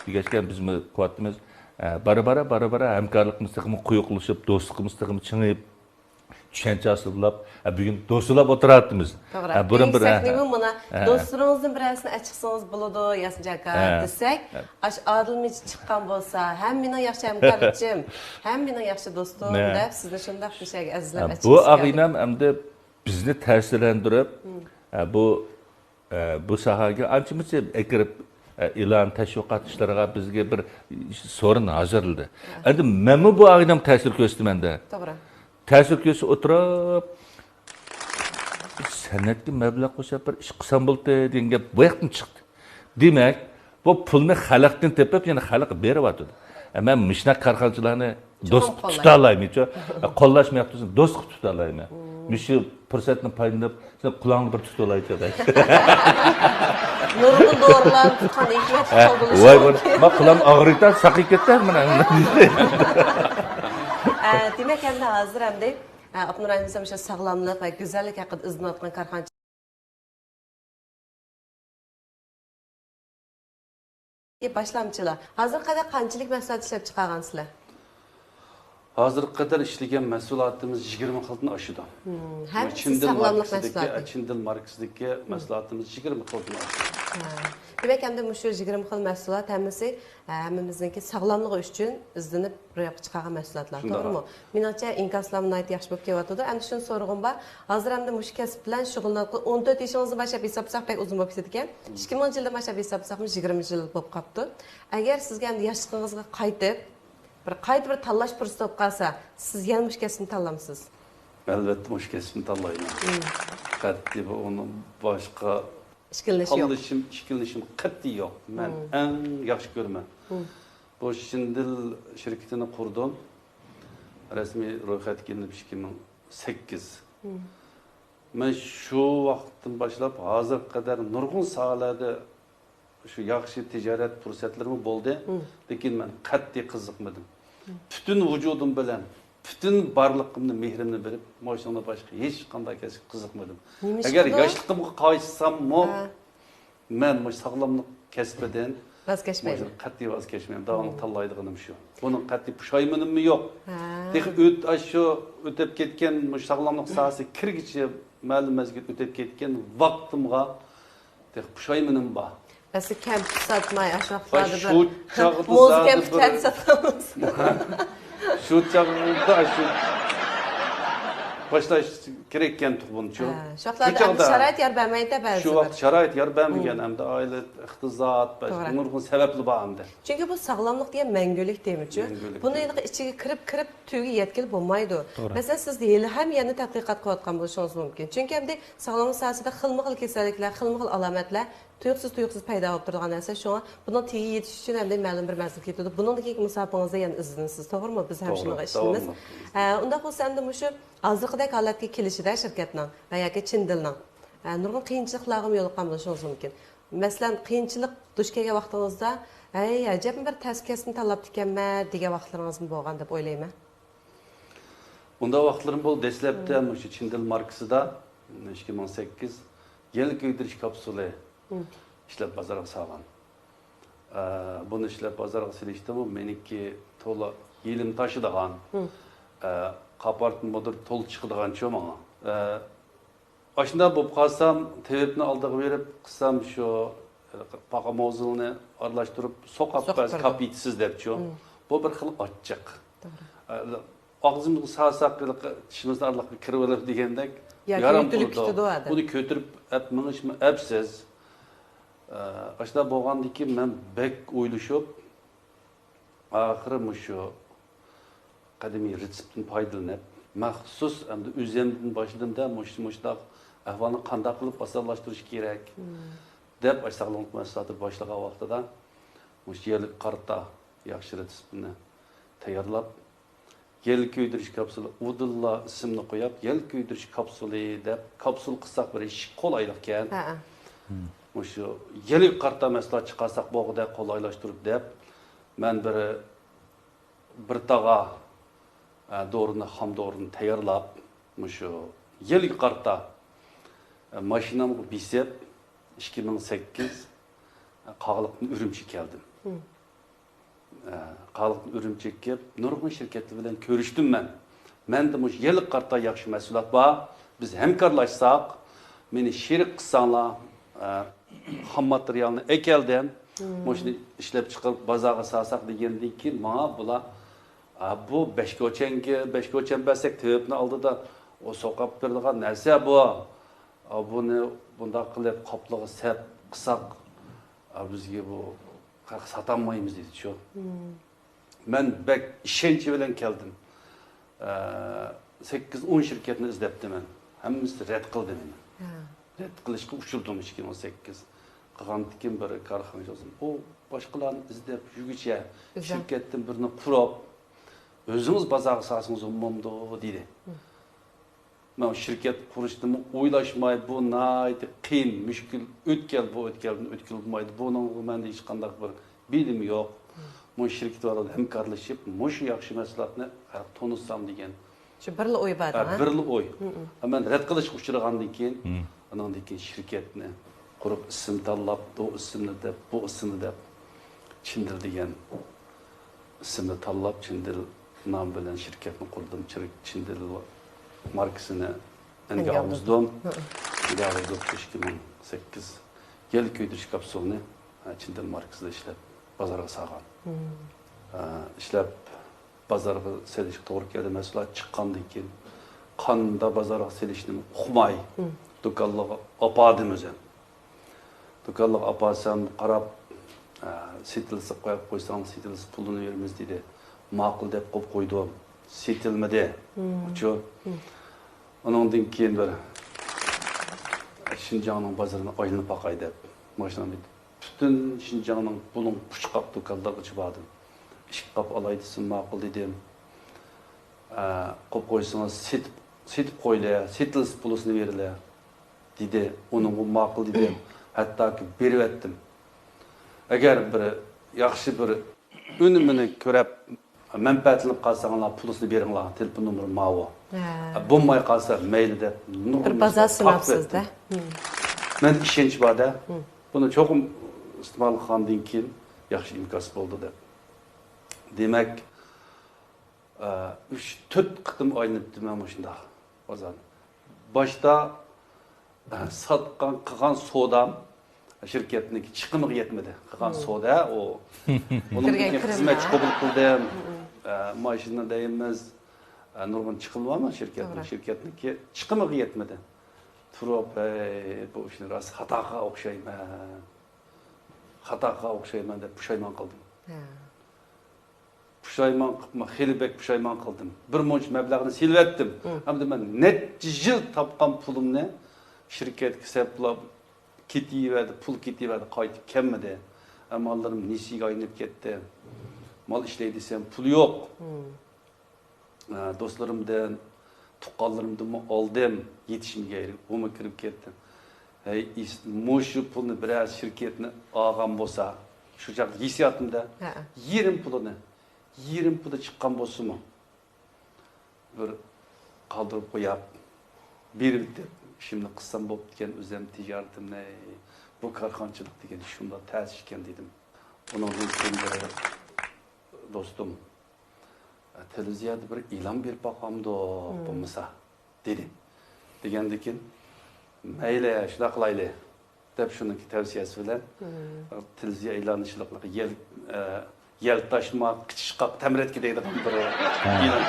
دېگەچكە، بىزمۇ قۇۋۋەتىمىز، ئە، بارا-بارا، بارا-بارا ھەمكارلىقىمىز تېخىمۇ قويۇقلىشىپ، دوستلۇقىمىز تېخىمۇ چىڭىيىپ، چۈشەنچە ھاسىللاپ، ئە، بۈگۈن دوستلاپ ئولتۇراتتىمىز. توغرا. ئە، بۇرۇن بىر، ئە، مۇ مانا، ئە، دوستلىرىڭىزدىن بىرەرسىنى ئاچىقسىڭىز بولىدۇ، ياسىنجان ئاكا، ئە، دېسەك، ئاشۇ ئادىل مىجىت چىققان بولسا، ھەم مېنىڭ ياخشى ھەمكارلىرىم، ھەم مېنىڭ ياخشى دوستۇم دەپ سىزنى شۇنداق مۇشۇ يەرگە ئەزىزلەپ ئە، ئەچىقىشكە بۇ ئاغىنەم ئەمدى بىزنى تەسىرلەندۈرۈپ، ئە، بۇ، ئە، بۇ ساھەگە ئانچە-مۇنچە ئەكىرىپ، ئە، ئېلان، تەشۋىقات ئىشلىرىغا بىزگە بىر سورۇن ھازىرلىدى. ئەمدى مەنمۇ بۇ ئاغىنەمگە تەسىر كۆرسىتىمەن-دە. توغرا. تەسىر كۆرسىتىپ ئولتۇرۇپ، سەنئەتكە مەبلەغ قوشۇپ بىر ئىش قىلسام بولدى دېگەن گەپ بۇ ياقتىن چىقتى. دېمەك، بۇ پۇلنى خەلقتىن تېپىپ، يەنە خەلققە بېرىۋاتىدۇ. ئە، مەن مۇشۇنداق كارخانىچىلارنى دوست قىلىپ تۇتالايمەنچۇ؟ ئە، قوللاشماياق تۇرسۇن، دوست قىلىپ تۇتالايمەن. مۇشۇ پۇرسەتنى پايدىلىنىپ، سەن قۇلاقنى بىر تۇتۇۋالايچۇ دەي. نۇرغۇن دورىلارنى تۇتقان ھېكمەتلىك قول بولۇشى مۇمكىن. ۋاي، ما قۇلام ئاغرىيتا، ساقىيىپ كەتتى مانا. ئە، دېمەك، ئەمدى ھازىر ئەمدى ھە، ئاپتونوم رايونىمىزدا مۇشۇ ساغلاملىق ۋە گۈزەللىك ھەققىدە ئىزدىنىۋاتقان كارخانىچى باشلامچىلار. ھازىرغا قەدەر قانچىلىك مەھسۇلات ئىشلەپ چىقارغانسىلەر؟ ھازىرغا قەدەر ئىشلىگەن مەھسۇلاتىمىز يىگىرمە خىلدىن ئاشىدۇ. ھەممىسى ساغلاملىق مەھسۇلاتى. چىندىل ماركىسىدىكى مەھسۇلاتىمىز يىگىرمە خىلدىن ئاشىدۇ. ھە. دېمەك، ئەمدى مۇشۇ يىگىرمە خىل مەھسۇلات ھەممىسى، ھە، ھەممىمىزنىڭكى ساغلاملىقى ئۈچۈن ئىزدىنىپ روياپقا چىقارغان مەھسۇلاتلار، توغرىمۇ؟ مېنىڭچە، ئىنكاسلارمۇ ناھايىتى ياخشى بولۇپ كېلىۋاتىدۇ. ئەمدى شۇنى سورىغۇم بار. ھازىر ئەمدى مۇشۇ كەسىپ بىلەن شۇغۇللىنىۋاتقىلى ئون تۆت يېشىڭىزنى باشلاپ ھېسابلىساق، بەك ئۇزۇن بولۇپ كېتىدىكەن. ئىككى مىڭىنچى يىلدىن باشلاپ ھېسابلىساقمۇ يىگىرمە يىل بولۇپ قاپتۇ. ئەگەر سىزگە ئەمدى ياشلىقىڭىزغا قايتىپ، بىر قايتا بىر تاللاش پۇرسىتى بولۇپ قالسا، سىز يەنە مۇشۇ كەسىپنى تاللامسىز؟ ئەلۋەتتە، مۇشۇ كەسىپنى تاللايمەن. قەتئىي بۇ، ئۇنىڭ باشقا ئىككىلىنىشى يوق. تاللىشىم، ئىككىلىنىشىم قەتئىي يوق. مەن ئەڭ ياخشى كۆرىمەن. بۇ شىندىل شىركىتىنى قۇردۇم. رەسمىي رويخەتكە ئېلىنىپ ئىككى مىڭ سەككىز. مەن شۇ ۋاقىتتىن باشلاپ ھازىرغا قەدەر نۇرغۇن ساھەلەردە شۇ ياخشى تىجارەت پۇرسەتلىرىمۇ بولدى. لېكىن مەن قەتئىي قىزىقمىدىم. پۈتۈن ۋۇجۇدۇم بىلەن، پۈتۈن بارلىقىمنى، مېھرىمنى بېرىپ، ماشۇنىڭدىن باشقا ھېچقانداق كەسىپكە قىزىقمىدىم. ئەگەر ياشلىقىمغا قايتساممۇ، مەن مۇشۇ ساغلاملىق كەسپىدىن ۋاز كەچمەيمەن. مۇشۇنى قەتئىي ۋاز كەچمەيمەن. داۋاملىق تاللايدىغىنىم شۇ. بۇنىڭ قەتئىي پۇشايمىنىممۇ يوق. تېخى ئۆت-، ئاشۇ ئۆتۈپ كەتكەن مۇشۇ ساغلاملىق ساھەسىگە كىرگۈچە مەلۇم مەزگىل ئۆتۈپ كەتكەن ۋاقتىمغا تېخى پۇشايمىنىم بار. ئەسلى كەمپۈت ساتماي، ئاشۇ ۋاقىتلاردا شۇ بىر چاغدا موزا كەمپۈت ساتقانمىز. شۇ چاغدا شۇ باشلاش كېرەككەن تۇغۇنچۇ. ھە، شۇ ۋاقىتلاردا شۇ چاغدا شارائىت يار بەرمەيدۇ بەزى شۇ ۋاقىت بىر شارائىت يار بەرمىگەن، ھەمدە ئائىلە، ئىقتىساد، بەزى نۇرغۇن سەۋەبلەر بار ئەمدى. چۈنكى بۇ ساغلاملىق دېگەن مەڭگۈلۈك تېمىچۇ. مەڭگۈلۈك بۇنى تېما. ئىچىگە كىرىپ، كىرىپ تۈۋىگە يەتكىلى بولمايدۇ. مەسىلەن، سىز ھېلىھەم يەنە تەتقىقات قىلىۋاتقان بولۇشىڭىز مۇمكىن. چۈنكى ئەمدى ساغلاملىق ساھەسىدە خىلمۇخىل كېسەللىكلەر، خىلمۇخىل ئالامەتلەر تۇيۇقسىز، تۇيۇقسىز پەيدا بولۇپ تۇرىدىغان نەرسە. شۇڭا بۇنىڭ تېگىگە يېتىش ئۈچۈن ئەمدى مەلۇم بىر مەزگىل كېتىدۇ. بۇنىڭدىن كېيىنكى مۇسابىقىڭىزدە يەنە ئىزدىنىسىز، توغرىمۇ؟ بىز ھەم شۇنىڭغا ئىشىنىمىز. ھە، ئۇنداق بولسا ئەمدى مۇشۇ ھازىرقىدەك ھالەتكە كېلىشىدە شىركەتنىڭ ۋە ياكى چىندىلنىڭ، ھە، نۇرغۇن قىيىنچىلىقلارغىمۇ يولۇققان بولۇشىڭىز مۇمكىن. مەسىلەن، قىيىنچىلىق دۇچ كەلگەن ۋاقتىڭىزدا، ھەي، ئەجەبمۇ بىر تەس كەسىپنى تاللاپتىكەنمەن دېگەن ۋاقىتلىرىڭىزمۇ بولغان دەپ ئويلايمەن. ئۇنداق ۋاقىتلىرىم بولدى. دەسلەپتە مۇشۇ چىندىل ماركىسىدا ئىككى مىڭ سەككىز يەل كۆيدۈرۈش كاپسۇلى ئىشلەپ بازارغا سالغان. ئە، بۇنى ئىشلەپ بازارغا سېلىشتىمۇ مېنىڭكى تولا يېلىم تاشىدىغان، ئە، قاپارتما مۇدىر تولا چىقىدىغانچۇ ماڭا. ئە، ئاشۇنداق بولۇپ قالسام، تېۋىپنى ئالدىغا بېرىپ، قىلسام شۇ، ئە، پاقا موزىلنى ئارىلاشتۇرۇپ، سوقاپ سوقۇپ بەرسە كاپىيتىسىز دەپچۇ. بۇ بىر خىل ئاچچىق. ئە، ئاغزىمىزغا سالساق، چىشىمىزنى ئارىلىققا كىرىۋالىدۇ دېگەندەك، ياكى يارام يۆتىلىپ تۇرىدۇ. كېتىدۇ ئادەم. بۇنى كۆتۈرۈپ ئەپ مېڭىشمۇ ئەپسىز. ئە، ئاشۇنداق بولغاندىن كېيىن مەن بەك ئويلىشىپ، ئاخىرى مۇشۇ قەدىمىي رېتسېپتتىن پايدىلىنىپ، مەخسۇس ئەمدى ئۆزۈمدىن باشلىدىم-دە، مۇشۇ، مۇشۇنداق ئەھۋالنى قانداق قىلىپ ئاسانلاشتۇرۇش كېرەك، دەپ، ئاشۇ ساغلاملىق مەھسۇلاتى باشلىغان ۋاقتىدا مۇشۇ يەرلىك قارتا ياخشى رېتسېپتنى تەييارلاپ، يەل كۆيدۈرۈش كاپسۇلى، ئۇدۇللا ئىسىمنى قويۇپ، يەل كۆيدۈرۈش كاپسۇلى دەپ، كاپسۇل قىلساق بىر ئىش قولايلىقكەن. ھەئە. مۇشۇ يەل قارتا مەھسۇلات چىقارساق بولغۇدەك قولايلاشتۇرۇپ دەپ، مەن بىر، بىر تاغا، ئە، دورىنى، خام دورىنى تەييارلاپ، مۇشۇ يەل قارتا، ئە، ماشىنامغا بېسىپ، ئىككى مىڭ سەككىز، ئە، قاغىلىقتىن ئۈرۈمچىگە كەلدىم. ئە، قاغىلىقتىن ئۈرۈمچىگە كېلىپ، نۇرغۇن شىركەتلەر بىلەن كۆرۈشتۈم مەن. مەندە مۇشۇ يەل قارتا ياخشى مەھسۇلات بار. بىز ھەمكارلاشساق، مېنى شېرىك قىلساڭلار، ئە، خام ماتېرىيالنى ئەكەلدىم. مۇشۇنى ئىشلەپ چىقىرىپ بازارغا سالساق دېگەندىن كېيىن ماڭا بۇلار، ئا، بۇ بەش كوچەنگە، بەش كوچەن بەرسەك تېۋىپنى ئالدىدا ئۇ سوقاپ بېرىدىغان نەرسە بۇ. ئا، بۇنى بۇنداق قىلىپ قاپلىققا سەپ قىلساق، ئا، بىزگە بۇ قاياققا ساتالمايمىز دېدىچۇ. مەن بەك ئىشەنچ بىلەن كەلدىم. ئە، سەككىز ئون شىركەتنى ئىزدەپتىمەن. ھەممىسى رەت قىلدى مېنى. رەت قىلىشقا ئۇچرىدىم ئىككى مىڭ سەككىز. قالغاندىكىن بىر كارخانىچى بولسۇن. ئۇ باشقىلارنى ئىزدەپ يۈرگۈچە، شىركەتتىن بىرنى قۇرۇپ، ئۆزىڭىز بازارغا سالسىڭىز بولمامدۇ دېدى. مەن شىركەت قۇرۇشنىمۇ ئويلاشماي، بۇ ناھايىتى قىيىن، مۈشكۈل ئۆتكەل، بۇ ئۆتكەلدىن ئۆتكىلى بولمايدۇ. بۇنىڭغا مەندە ھېچقانداق بىر بىلىم يوق. مۇشۇ شىركىتى بار بىلەن ھەمكارلىشىپ، مۇشۇ ياخشى مەھسۇلاتنى خەلققە تونۇتسام دېگەن شۇ بىرلا ئوي بار، ھە، ھە؟ بىرلا ئوي. مم. مەن رەت قىلىشقا ئۇچرىغاندىن كېيىن، مم، ئانىڭدىن كېيىن شىركەتنى قۇرۇپ، ئىسىم تاللاپ، بۇ ئىسىمنى دەپ، بۇ ئىسىمنى دەپ، چىندىل دېگەن ئىسىمنى تاللاپ، چىندىل نامى بىلەن شىركەتنى قۇردۇم. چىر-، چىندىل ماركىسىنى ئەنگە ئالغۇزدۇم. مم. ئەنگە ئالغۇزدۇم ئىككى مىڭ سەككىز. يەل كۆيدۈرۈش كاپسۇلىنى، ھە، چىندىل ماركىسىدا ئىشلەپ، بازارغا سالغان. مم. ھە، ئىشلەپ، بازارغا سېلىشقا توغرا كەلدى. مەھسۇلات چىققاندىن كېيىن قاندا بازارغا سېلىشنى ئۇقماي، مم، دۇكانلارغا ئاپاردىم ئۆزۈم. دۇكانلارغا ئاپارسام، قاراپ، ئە، سېتىلسا قويۇپ قويساڭ، سېتىلسا پۇلىنى بېرىمىز دېدى. ماقۇل دەپ قويۇپ قويدۇم. سېتىلمىدى. مم. ئۇچۇ. مم. ئۇنىڭدىن كېيىن بىر شىنجاڭنىڭ بازىرىنى ئايلىنىپ باقاي دەپ، ماشىنامنى پۈتۈن شىنجاڭنىڭ بۇلۇڭ پۇچقاق دۇكانلىرىغىچە باردىم. ئىككى قاپ ئالاي دېسىم، ماقۇل دېدىم. ئە، قويۇپ قويسىڭىز، سېتىپ، سېتىپ قويىلى، سېتىلسا پۇلىسىنى بېرىلى، دېدى. ئۇنىڭغا ماقۇل دېدىم. ھەتتاكى بېرىۋەتتىم. ئەگەر بىر ياخشى بىر ئۈنۈمىنى كۆرۈپ، مەنپەئەتلىنىپ قالساڭلار، پۇلىسىنى بېرىڭلار، تېلېفون نومۇرى ماۋۇ. ھە. بولماي قالسا، مەيلى دەپ، نۇرغۇن بىر بازار سىناپسىز-دە. مەن ئىشەنچ بار-دە. مم. بۇنى چوقۇم ئىستېمال قىلغاندىن كېيىن ياخشى ئىنكاس بولىدۇ دەپ. دېمەك، ئە، ئۈچ، تۆت قېتىم ئايلىنىپتىمەن مۇشۇنداق بازارنى. باشتا، ئە، ساتقان، قىلغان سودام شىركەتنىڭكى چىقىمىغا يەتمىدى. قىلغان، مم، سودا ئۇ. ئۇنىڭدىن كىرگەن كېيىن كىرىم خىزمەتچى بار. قوبۇل قىلدىم. مم. ئە، ماشىنا دەيمىز. ئە، نۇرغۇن چىقىمى بارمۇ شىركەتنىڭ؟ توغرا. شىركەتنىڭكى چىقىمىغا يەتمىدى. تۇرۇپ، ھەي، بۇ ئىشنى راست خاتاغا ئوخشايمەن. خاتاغا ئوخشايمەن دەپ پۇشايمان قىلدىم. ھە. پۇشايمان قىلىپمۇ، خېلى بەك پۇشايمان قىلدىم. بىر مۇنچە مەبلەغنى سېلىۋەتتىم. مم. ئەمدى مەن نەچچە يىل تاپقان پۇلۇمنى شىركەتكە سەپلەپ كېتىۋەردى، پۇل كېتىۋەردى، قايتىپ كەلمىدى. ئە، ماللىرىم نېسىگە ئايلىنىپ كەتتى. مال ئىشلەي دېسەم، پۇل يوق. مم. ئە، دوستلىرىمدىن، تۇغقانلىرىمدىنمۇ ئالدىم، يېتىشمىگەن، ئۇمۇ كىرىپ كەتتى. ھەي، ئىس-، مۇشۇ پۇلنى بىرەر شىركەتنى ئالغان بولسا، شۇ چاغدا ھېسسىياتىمدا، ھەئە، يېرىم پۇلىنى، يېرىم پۇلى چىققان بولسىمۇ، بىر قالدۇرۇپ قوياپ، بېرىۋېتىپ، ئىشىمنى قىلسام بوپتىكەن، ئۆزۈم تىجارىتىمنى، بۇ كارخانىچىلىق دېگەن شۇنداق تەس ئىكەن، دېدىم. ئۇنىڭدىن كېيىن بىر دوستۇم، تېلېۋىزىيەدە بىر ئېلان بېرىپ باقامدۇ، مم، بولمىسا، دېدى. دېگەندىكىن، مەيلى، شۇنداق قىلايلى، دەپ شۇنىڭكى تەۋسىيەسى بىلەن، مم، تېلېۋىزىيە ئېلانچىلىقلىقى يەل، ئە، يەل تاشما، قىچىشقاق، تەمرەتكە دەيدىغان بىر، ھە، ئېلان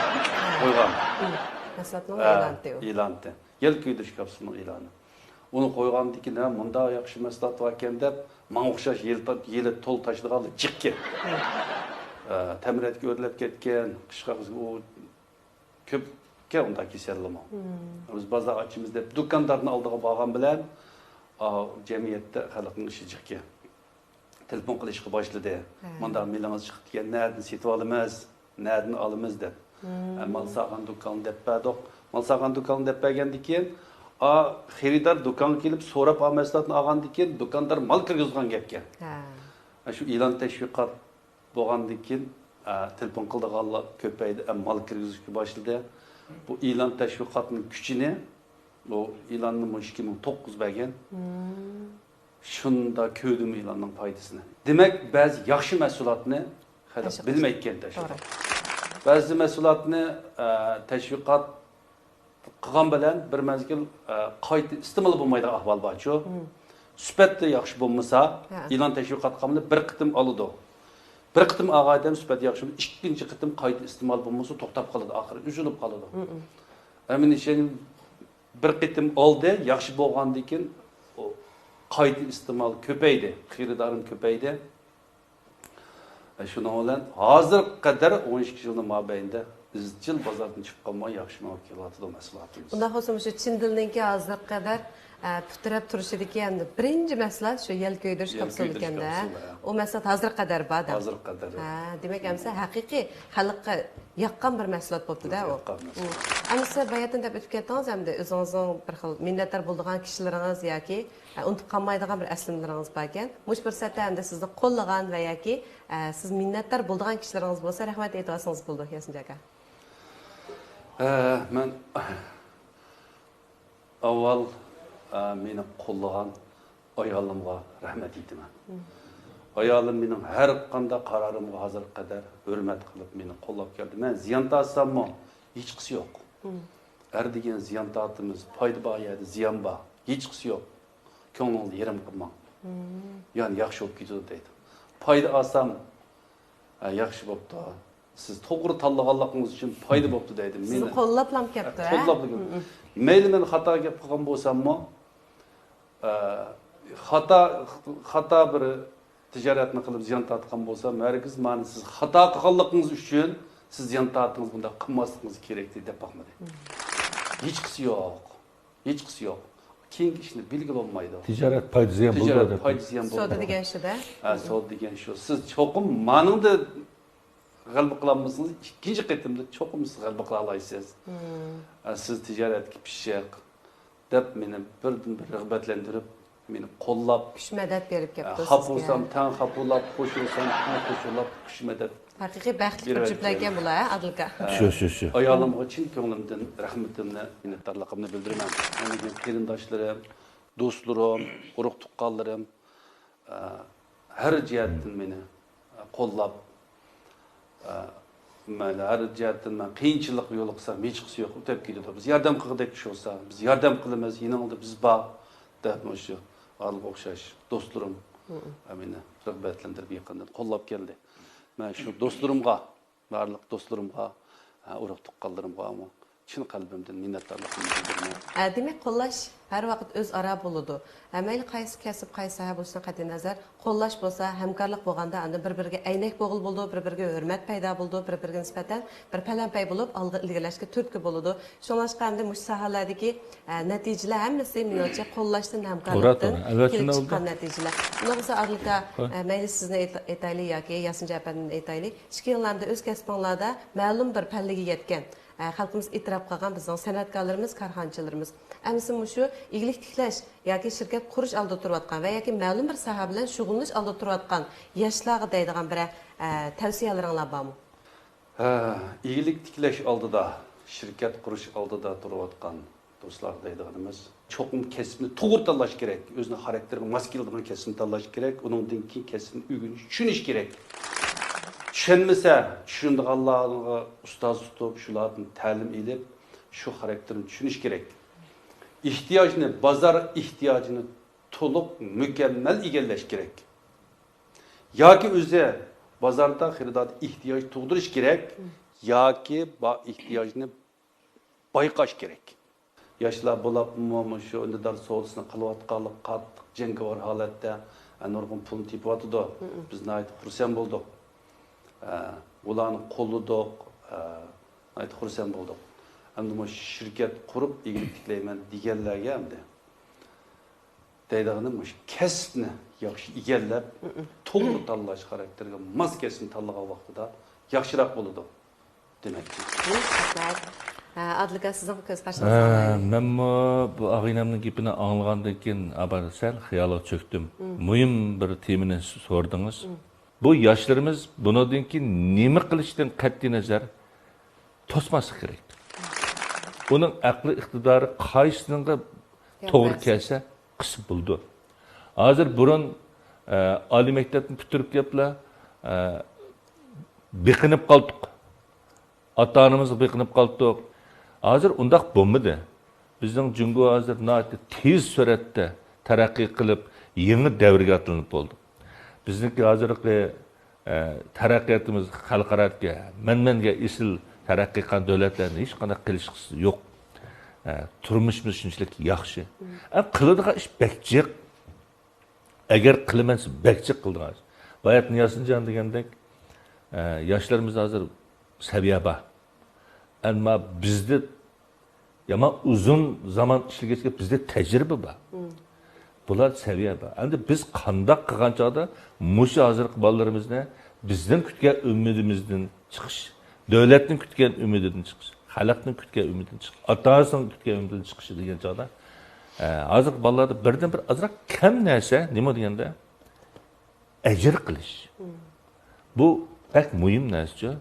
قويغان. مم. مەھسۇلاتنىڭ، ھە، ئېلانتى ئۇ. ئېلانتى. يەل كۆيدۈرۈش كاپسۇلىنىڭ ئېلانى. ئۇنى قويغاندىكىن، ھە، مۇنداق ياخشى مەھسۇلات باركەن دەپ، ماڭا ئوخشاش يېلى تا-، يېلى تولا تاشلىغانلار جىقكەن. مم. ئە، تەمرەتكە ئۆرلەپ كەتكەن، قىچىشقاق، ئۇ كۆپكەن ئۇنداق كېسەللىمۇ. مم. بىز بازار ئاچىمىز دەپ دۇكاندارنىڭ ئالدىغا بارغان بىلەن، ئا، جەمئىيەتتە خەلقنىڭ ئىشى جىقكەن. تېلېفون قىلىشقا باشلىدى. ھە. مۇنداق مېلىڭىز چىقىپتىكەن، نەدىن سېتىۋالىمىز، نەدىن ئالىمىز دەپ. مم. ئە، مال سالغان دۇكاننى دەپ بەردۇق. مال سالغان دۇكاننى دەپ بەرگەندىن كېيىن، ئا، خېرىدار دۇكانغا كېلىپ سوراپ، ئا، مەھسۇلاتنى ئالغاندىن كېيىن، دۇكاندار مال كىرگۈزىدىغان گەپكەن. ھە. ئە، شۇ ئېلان تەشۋىقات بولغاندىن كېيىن، ئە، تېلېفون قىلىدىغانلار كۆپەيدى، ئە، مال كىرگۈزۈشكە باشلىدى. بۇ ئېلان تەشۋىقاتنىڭ كۈچىنى، بۇ ئېلاننىمۇ ئىككى مىڭ توققۇز بەرگەن. مم. شۇنداق كۆردۈم ئېلاننىڭ پايدىسىنى. دېمەك، بەزى ياخشى مەھسۇلاتنى خەلق تەشۋىقات بىلمەيدىكەن، تەشۋىقات. توغرا. بەزى مەھسۇلاتنى، ئە، تەشۋىقات قىلغان بىلەن بىر مەزگىل، ئە، قايتا ئىستېمال بولمايدىغان ئەھۋال بارچۇ. مم. سۈپەتتە ياخشى بولمىسا، ھە، ئېلان تەشۋىقات قىلغاندا بىر قېتىم ئالىدۇ. بىر قېتىم ئالغان ئادەم سۈپەت ياخشى بولمىسا، ئىككىنچى قېتىم قايتا ئىستېمال بولمىسا، توختاپ قالىدۇ، ئاخىرى ئۈزۈلۈپ قالىدۇ. مم. ئەمىن ئىشەن بىر قېتىم ئالدى، ياخشى بولغاندىن كېيىن ئۇ قايتا ئىستېمال كۆپەيدى، خېرىدارىم كۆپەيدى. شۇنىڭ بىلەن ھازىرغا قەدەر ئون ئىككى يىلنىڭ مابەينىدە ئىزچىل بازاردىن چۈشۈپ قالماي ياخشى مېڭىپ كېلىۋاتىدۇ مەھسۇلاتىمىز. ئۇنداق بولسا، مۇشۇ چىندىلنىڭكى ھازىرغا قەدەر، ئە، پۇت تىرەپ تۇرۇشىدىكى ئەمدى بىرىنچى مەھسۇلات شۇ يەل كۆيدۈرۈش، يەل كاپسۇلى كۆيدۈرۈش ئىكەن-دە. كاپسۇلى، ھە. ئۇ مەھسۇلات ھازىرغا قەدەر بار-دە. ھازىرغا قەدەر. ھە، دېمەك، ئەمسە ھەقىقىي خەلققە ياققان بىر مەھسۇلات بوپتۇ-دە ئۇ. ياققان مەھسۇلات. ئەمدى سىز باياتىن دەپ ئۆتۈپ كەتتىڭىز، ئەمدى ئۆزىڭىزنىڭ بىر خىل مىننەتدار بولىدىغان كىشىلىرىڭىز ياكى، ئە، ئۇنتۇپ قالمايدىغان بىر ئەسلىمىلىرىڭىز باركەن. مۇشۇ پۇرسەتتە ئەمدى سىزنى قوللىغان ۋە ياكى، ئە، سىز مىننەتدار بولىدىغان كىشىلىرىڭىز بولسا، رەھمەت ئېيتىۋالسىڭىز بولىدۇ، ياسىنجان ئاكا. ھە، مەن ئاۋۋال، ئە، مېنى قوللىغان ئايالىمغا رەھمەت ئېيتىمەن. ئايالىم مېنىڭ ھەر قانداق قارارىمغا ھازىرغا قەدەر ھۆرمەت قىلىپ، مېنى قوللاپ كەلدى. مەن زىيان تارتساممۇ، ھېچقىسى يوق. ئەر دېگەن زىيان تارتىمىز، پايدا بار يەردە زىيان بار. ھېچقىسى يوق. كۆڭلىڭىزنى يېرىم قىلماڭ. يەنى ياخشى بولۇپ كېتىدۇ دەيدۇ. پايدا ئالسام، ھە، ياخشى بوپتۇ. سىز توغرا تاللىغانلىقىڭىز ئۈچۈن پايدا بوپتۇ دەيدۇ. سىزنى مېنى قوللاپلام كەپتۇ، ھە؟ قوللاپلا كەپتۇ. مەيلى مەن خاتا گەپ قىلغان بولساممۇ، ئە، خاتا، خاتا بىر تىجارەتنى قىلىپ زىيان تارتقان بولسام، ھەرگىز مانا سىز خاتا قىلغانلىقىڭىز ئۈچۈن سىز زىيان تارتتىڭىز، بۇنداق قىلماسلىقىڭىز كېرەك دەپ باقمىدى. ھېچقىسى يوق. ھېچقىسى يوق. كېيىنكى ئىشنى بىلگىلى بولمايدۇ. تىجارەت پايدا زىيان بولىدۇ تىجارەت دەپ. پايدا زىيان بولىدۇ. سودا دېگەن شۇ-دە. ھە، سودا دېگەن شۇ. سىز چوقۇم مانىڭدا غەلىبە قىلالمىسىڭىز، ئىككىنچى قېتىمدا چوقۇم سىز غەلىبە قىلالايسىز. ھە، سىز تىجارەتكە پىششىق دەپ مېنى بىردىنبىر رىغبەتلەندۈرۈپ، مېنى قوللاپ، كۈچ مەدەت بېرىپ كەپتۇ خاپا سىزگە. بولسام تەڭ خاپىلىپ، خۇش بولسام تەڭ خۇشلاپ، كۈچ مەدەت ھەقىقىي بەختلىك بىر بېرىۋەتكەن. جۈپلەركەن بۇلار، ھە، ئادىل ئاكا؟ شۇ، شۇ، شۇ. ئايالىمغا چىن كۆڭلۈمدىن رەھمىتىمنى، مىننەتدارلىقىمنى بىلدۈرىمەن. ئاندىن كېيىن قېرىنداشلىرىم، دوستلىرىم، ئۇرۇق-تۇغقانلىرىم، ئە، ھەر جەھەتتىن مېنى، ئە، قوللاپ، ئە، مەيلى ھەر جەھەتتىن مەن قىيىنچىلىققا يولۇقسام، ھېچقىسى يوق، ئۆتۈپ كېتىدۇ. بىز ياردەم قىلغۇدەك ئىش بولسا، بىز ياردەم قىلىمىز، يېنىڭدا بىز بار، دەپ مۇشۇ ئارىلىغا ئوخشاش دوستلىرىم، ئە، مېنى رىغبەتلەندۈرۈپ يېقىندىن قوللاپ كەلدى. مەن شۇ دوستلىرىمغا، بارلىق دوستلىرىمغا، ئە، ئۇرۇق-تۇغقانلىرىمغا چىن قەلبىمدىن مىننەتدارلىقىمنى بىلدۈرىمەن. ئە، دېمەك، قوللاش ھەر ۋاقىت ئۆزئارا بولىدۇ. ئە، مەيلى قايسى كەسىپ، قايسى ساھە بولۇشىدىن قەتئىينەزەر، قوللاش بولسا، ھەمكارلىق بولغاندا ئاندىن بىر-بىرىگە ئەينەك بوغۇل بولىدۇ، بىر-بىرىگە ھۆرمەت پەيدا بولىدۇ، بىر-بىرىگە نىسبەتەن بىر پەلەمپەي بولۇپ ئالغا ئىلگىرىلەشكە تۈرتكە بولىدۇ. شۇڭلاشقا ئەمدى مۇشۇ ساھەلەردىكى، ئە، نەتىجىلەر ھەممىسى مېنىڭچە قوللاشتىن، توغرا، ھەمكارلىقتىن توغرا. ئەلۋەتتە، كېلىپ شۇنداق چىققان بولىدۇ. نەتىجىلەر. ئۇنداق بولسا ئادىل ئاكا، ھوي. ئە، مەيلى سىزنى ئېيت-، ئېيتايلى ياكى ياسىنجان ئەپەندىنى ئېيتايلى. ئىككىڭلاردا ئۆز كەسپىڭلاردا مەلۇم بىر پەللىگە يەتكەن، ئە، خەلقىمىز ئېتىراپ قىلغان بىزنىڭ سەنئەتكارلىرىمىز، كارخانىچىلىرىمىز. ئەمىسە مۇشۇ ئىگىلىك تىكلەش ياكى شىركەت قۇرۇش ئالدىدا تۇرۇۋاتقان ۋە ياكى مەلۇم بىر ساھە بىلەن شۇغۇللىنىش ئالدىدا تۇرۇۋاتقان ياشلارغا دەيدىغان بىرەر، ئە، تەۋسىيەلىرىڭلار بارمۇ؟ ھە، ئىگىلىك تىكلەش ئالدىدا، شىركەت قۇرۇش ئالدىدا تۇرۇۋاتقان دوستلارغا دەيدىغىنىمىز، چوقۇم كەسىپنى توغرا تاللاش كېرەك. ئۆزىنىڭ خاراكتېرىغا ماس كېلىدىغان كەسىپنى تاللاش كېرەك. ئۇنىڭدىن كېيىن كەسىپنى ئۆگىنىش، چۈشىنىش كېرەك. چۈشەنمىسە، چۈشىنىدىغانلارغا ئۇستاز تۇتۇپ، شۇلاردىن تەلىم ئېلىپ، شۇ خاراكتېرنى چۈشىنىش كېرەك. ئېھتىياجنى، بازار ئېھتىياجىنى تولۇق، مۇكەممەل ئىگىلەش كېرەك. ياكى ئۆزى بازاردا خېرىداردا ئېھتىياج تۇغدۇرۇش كېرەك، ياكى بار ئېھتىياجنى بايقاش كېرەك. ياشلار بولۇپمۇ مۇشۇ ئۈندىدار سودىسىنى قىلىۋاتقانلىقى قاتتىق جەڭگىۋار ھالەتتە، ئە، نۇرغۇن پۇلنى تېپىۋاتىدۇ. بىز ناھايىتى خۇرسەن بولدۇق. ئە، ئۇلارنى قوللىدۇق. ئە، ناھايىتى خۇرسەن بولدۇق. ئەمدى مۇشۇ شىركەت قۇرۇپ ئىگىلىك تىكلەيمەن دېگەنلەرگە ئەمدى دەيدىغىنىم مۇشۇ كەسىپنى ياخشى ئىگىلەپ، توغرا تاللاش خاراكتېرىگە ماس كەسىپنى تاللىغان ۋاقتىدا ياخشىراق بولىدۇ دېمەكچى. رەھمەت. ھە، ئادىل ئاكا، سىزنىڭ كۆز قارىشىڭىزنى ئاڭلايلى. مەنمۇ بۇ ئاغىنەمنىڭ گېپىنى ئاڭلىغاندىن كېيىن، ئابار سەل خىيالغا چۆكتۈم. مۇھىم بىر تېمىنى سوردىڭىز. بۇ ياشلىرىمىز بۇنىڭدىن كېيىن نېمە قىلىشتىن قەتئىينەزەر، توسماسلىق كېرەك. ئۇنىڭ ئەقلىي ئىقتىدارى قايسىنىڭغا توغرا كەلسە، قىلسا بولىدۇ. ھازىر بۇرۇن، ئە، ئالىي مەكتەپنى پۈتتۈرۈپ كەپلا، ئە، بېقىنىپ قالدۇق. ئاتا-ئانىمىزغا بېقىنىپ قالدۇق. ھازىر ئۇنداق بولمىدى. بىزنىڭ جۇڭگو ھازىر ناھايىتى تېز سۈرئەتتە تەرەققىي قىلىپ، يېڭى دەۋرگە ئاتلىنىپ بولدى. بىزنىڭكى ھازىرقى، ئە، تەرەققىياتىمىز خەلقئارادىكى مەنمەنگە ئېسىل تەرەققىي قىلغان دۆلەتلەرنى ھېچقانداق قىلىشقىسى يوق. ئە، تۇرمۇشىمىز شۇنچىلىك ياخشى. ئەمما قىلىدىغان ئىش بەك جىق. ئەگەر قىلىمەن دېسە، بەك جىق قىلىدىغان ئىش. بايا نىياسىنجان دېگەندەك، ئە، ياشلىرىمىزدا ھازىر سەۋىيە بار. ئەمما بىزدە يامان ئۇزۇن زامان ئىشلىگەچكە بىزدە تەجرىبە بار. بۇلار سەۋىيە بار. ئەمدى بىز قانداق قىلغان چاغدا مۇشۇ ھازىرقى بالىلىرىمىزنى بىزدىن كۈتكەن ئۈمىدىمىزدىن چىقىش، دۆلەتنىڭ كۈتكەن ئۈمىدىدىن چىقىش، خەلقنىڭ كۈتكەن ئۈمىدىدىن چىقىش، ئاتا-ئانىسىنىڭ كۈتكەن ئۈمىدىدىن چىقىش دېگەن چاغدا، ئە، ھازىرقى بالىلاردا بىردىنبىر ئازراق كەم نەرسە نېمە دېگەندە، ئەجىر قىلىش. بۇ بەك مۇھىم نەرسىچۇ.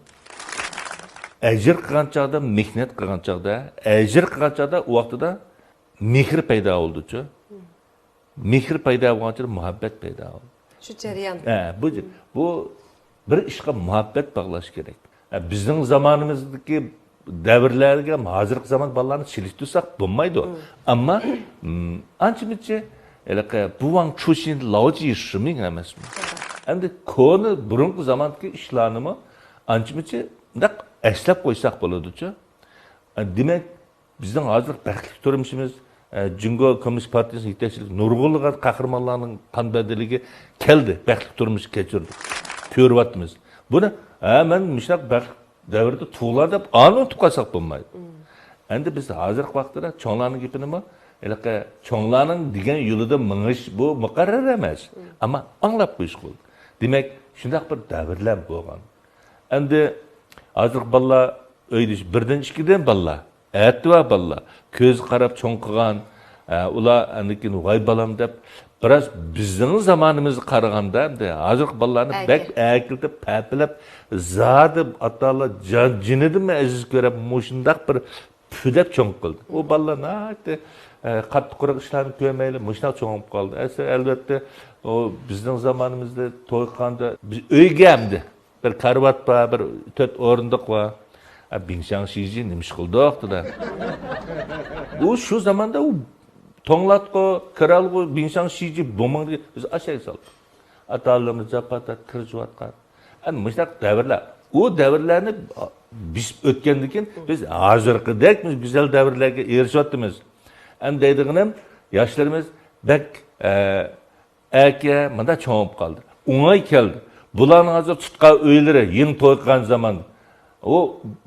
ئەجىر قىلغان چاغدا، مېھنەت قىلغان چاغدا، ئەجىر قىلغان چاغدا، ئۇ ۋاقتىدا مېھىر پەيدا بولىدۇچۇ. مېھىر پەيدا بولغان چاغدا مۇھەببەت پەيدا بولىدۇ. شۇ جەريان. ھە، بۇ، بۇ بىر ئىشقا مۇھەببەت باغلاش كېرەك. ھە، بىزنىڭ زامانىمىزدىكى دەۋرلەرگە ھازىرقى زامان بالىلارنى سېلىشتۇرساق بولمايدۇ. ئەمما، م، ئانچە-مۇنچە ھېلىقى بۇۋاڭ چۇشىن لاۋجى شىمىڭ ئەمەسمۇ؟ ئەمدى كونا بۇرۇنقى زاماندىكى ئىشلارنىمۇ ئانچە-مۇنچە مۇنداق ئەسلەپ قويساق بولىدۇچۇ. دېمەك، بىزنىڭ ھازىر بەختلىك تۇرمۇشىمىز، ئە، جۇڭگو كوممۇنىست پارتىيىسىنىڭ يېتەكچىلىكى نۇرغۇنلىغان قەھرىمانلارنىڭ قان بەدىلىگە كەلدى، بەختلىك تۇرمۇش كەچۈردى، كۆرۈۋاتىمىز. بۇنى، ھە، مەن مۇشۇنداق بەختلىك دەۋردە تۇغۇلغان دەپ ئانى ئۇنتۇپ قالساق بولمايدۇ. ئەمدى بىز ھازىرقى ۋاقىتتا چوڭلارنىڭ گېپىنىمۇ، ھېلىقى چوڭلارنىڭ دېگەن يولىدا مېڭىش بۇ مۇقەررەر ئەمەس. ئەمما ئاڭلاپ قويۇشقا بولىدۇ. دېمەك، شۇنداق بىر دەۋرلەر بولغان. ئەمدى ھازىرقى بالىلار ئۆيدە بىردىن، ئىككىدىن بالىلار، ئەتىۋار بالىلار، كۆزى قاراپ چوڭ قىلغان، ئە، ئۇلار ئاندىن كېيىن ۋاي بالام دەپ، بىراز بىزنىڭ زامانىمىزغا قارىغاندا، ئەمدى ھازىرقى بالىلارنى بەك ئەركىلىتىپ، پەپىلەپ، زادى ئاتا-ئانىلار جان-، جېنىدىنمۇ ئەزىز كۆرۈپ، مۇشۇنداق بىر پۈدەپ چوڭ قىلدى. ئۇ بالىلار ناھايىتى، ئە، قاتتىق قۇرۇق ئىشلارنى كۆرمەيلا مۇشۇنداق چوڭ بولۇپ قالدى. ئەسلى، ئەلۋەتتە، ئۇ بىزنىڭ زامانىمىزدا توي قىلغاندا بىز ئۆيگە ئەمدى بىر كارىۋات بار، بىر تۆت ئورۇندۇق بار. ئە، بىڭشاڭ شىجى نېمە ئىش قىلدۇق دېدى. ئۇ شۇ زاماندا ئۇ توڭلاتقۇ، كىرئالغۇ، بىڭشاڭ شىجى بوماڭدى بىز ئاشاي سالدۇق. ئاتا-ئانىلىرىمىز جاپا تارتىپ كىرىشىۋاتقان. ئەمدى مۇشۇنداق دەۋرلەر. ئۇ دەۋرلەرنى بېسىپ ئۆتكەندىن كېيىن بىز ھازىرقىدەك گۈزەل دەۋرلەرگە ئېرىشىۋاتىمىز. ئەمدى دەيدىغىنىم، ياشلىرىمىز بەك، ئە، ئەركە مۇنداق چوڭ بولۇپ قالدى. ئوڭاي كەلدى. بۇلارنىڭ ھازىر تۇتقان ئۆيلىرى، يېڭى توي قىلغان زامان. ئۇ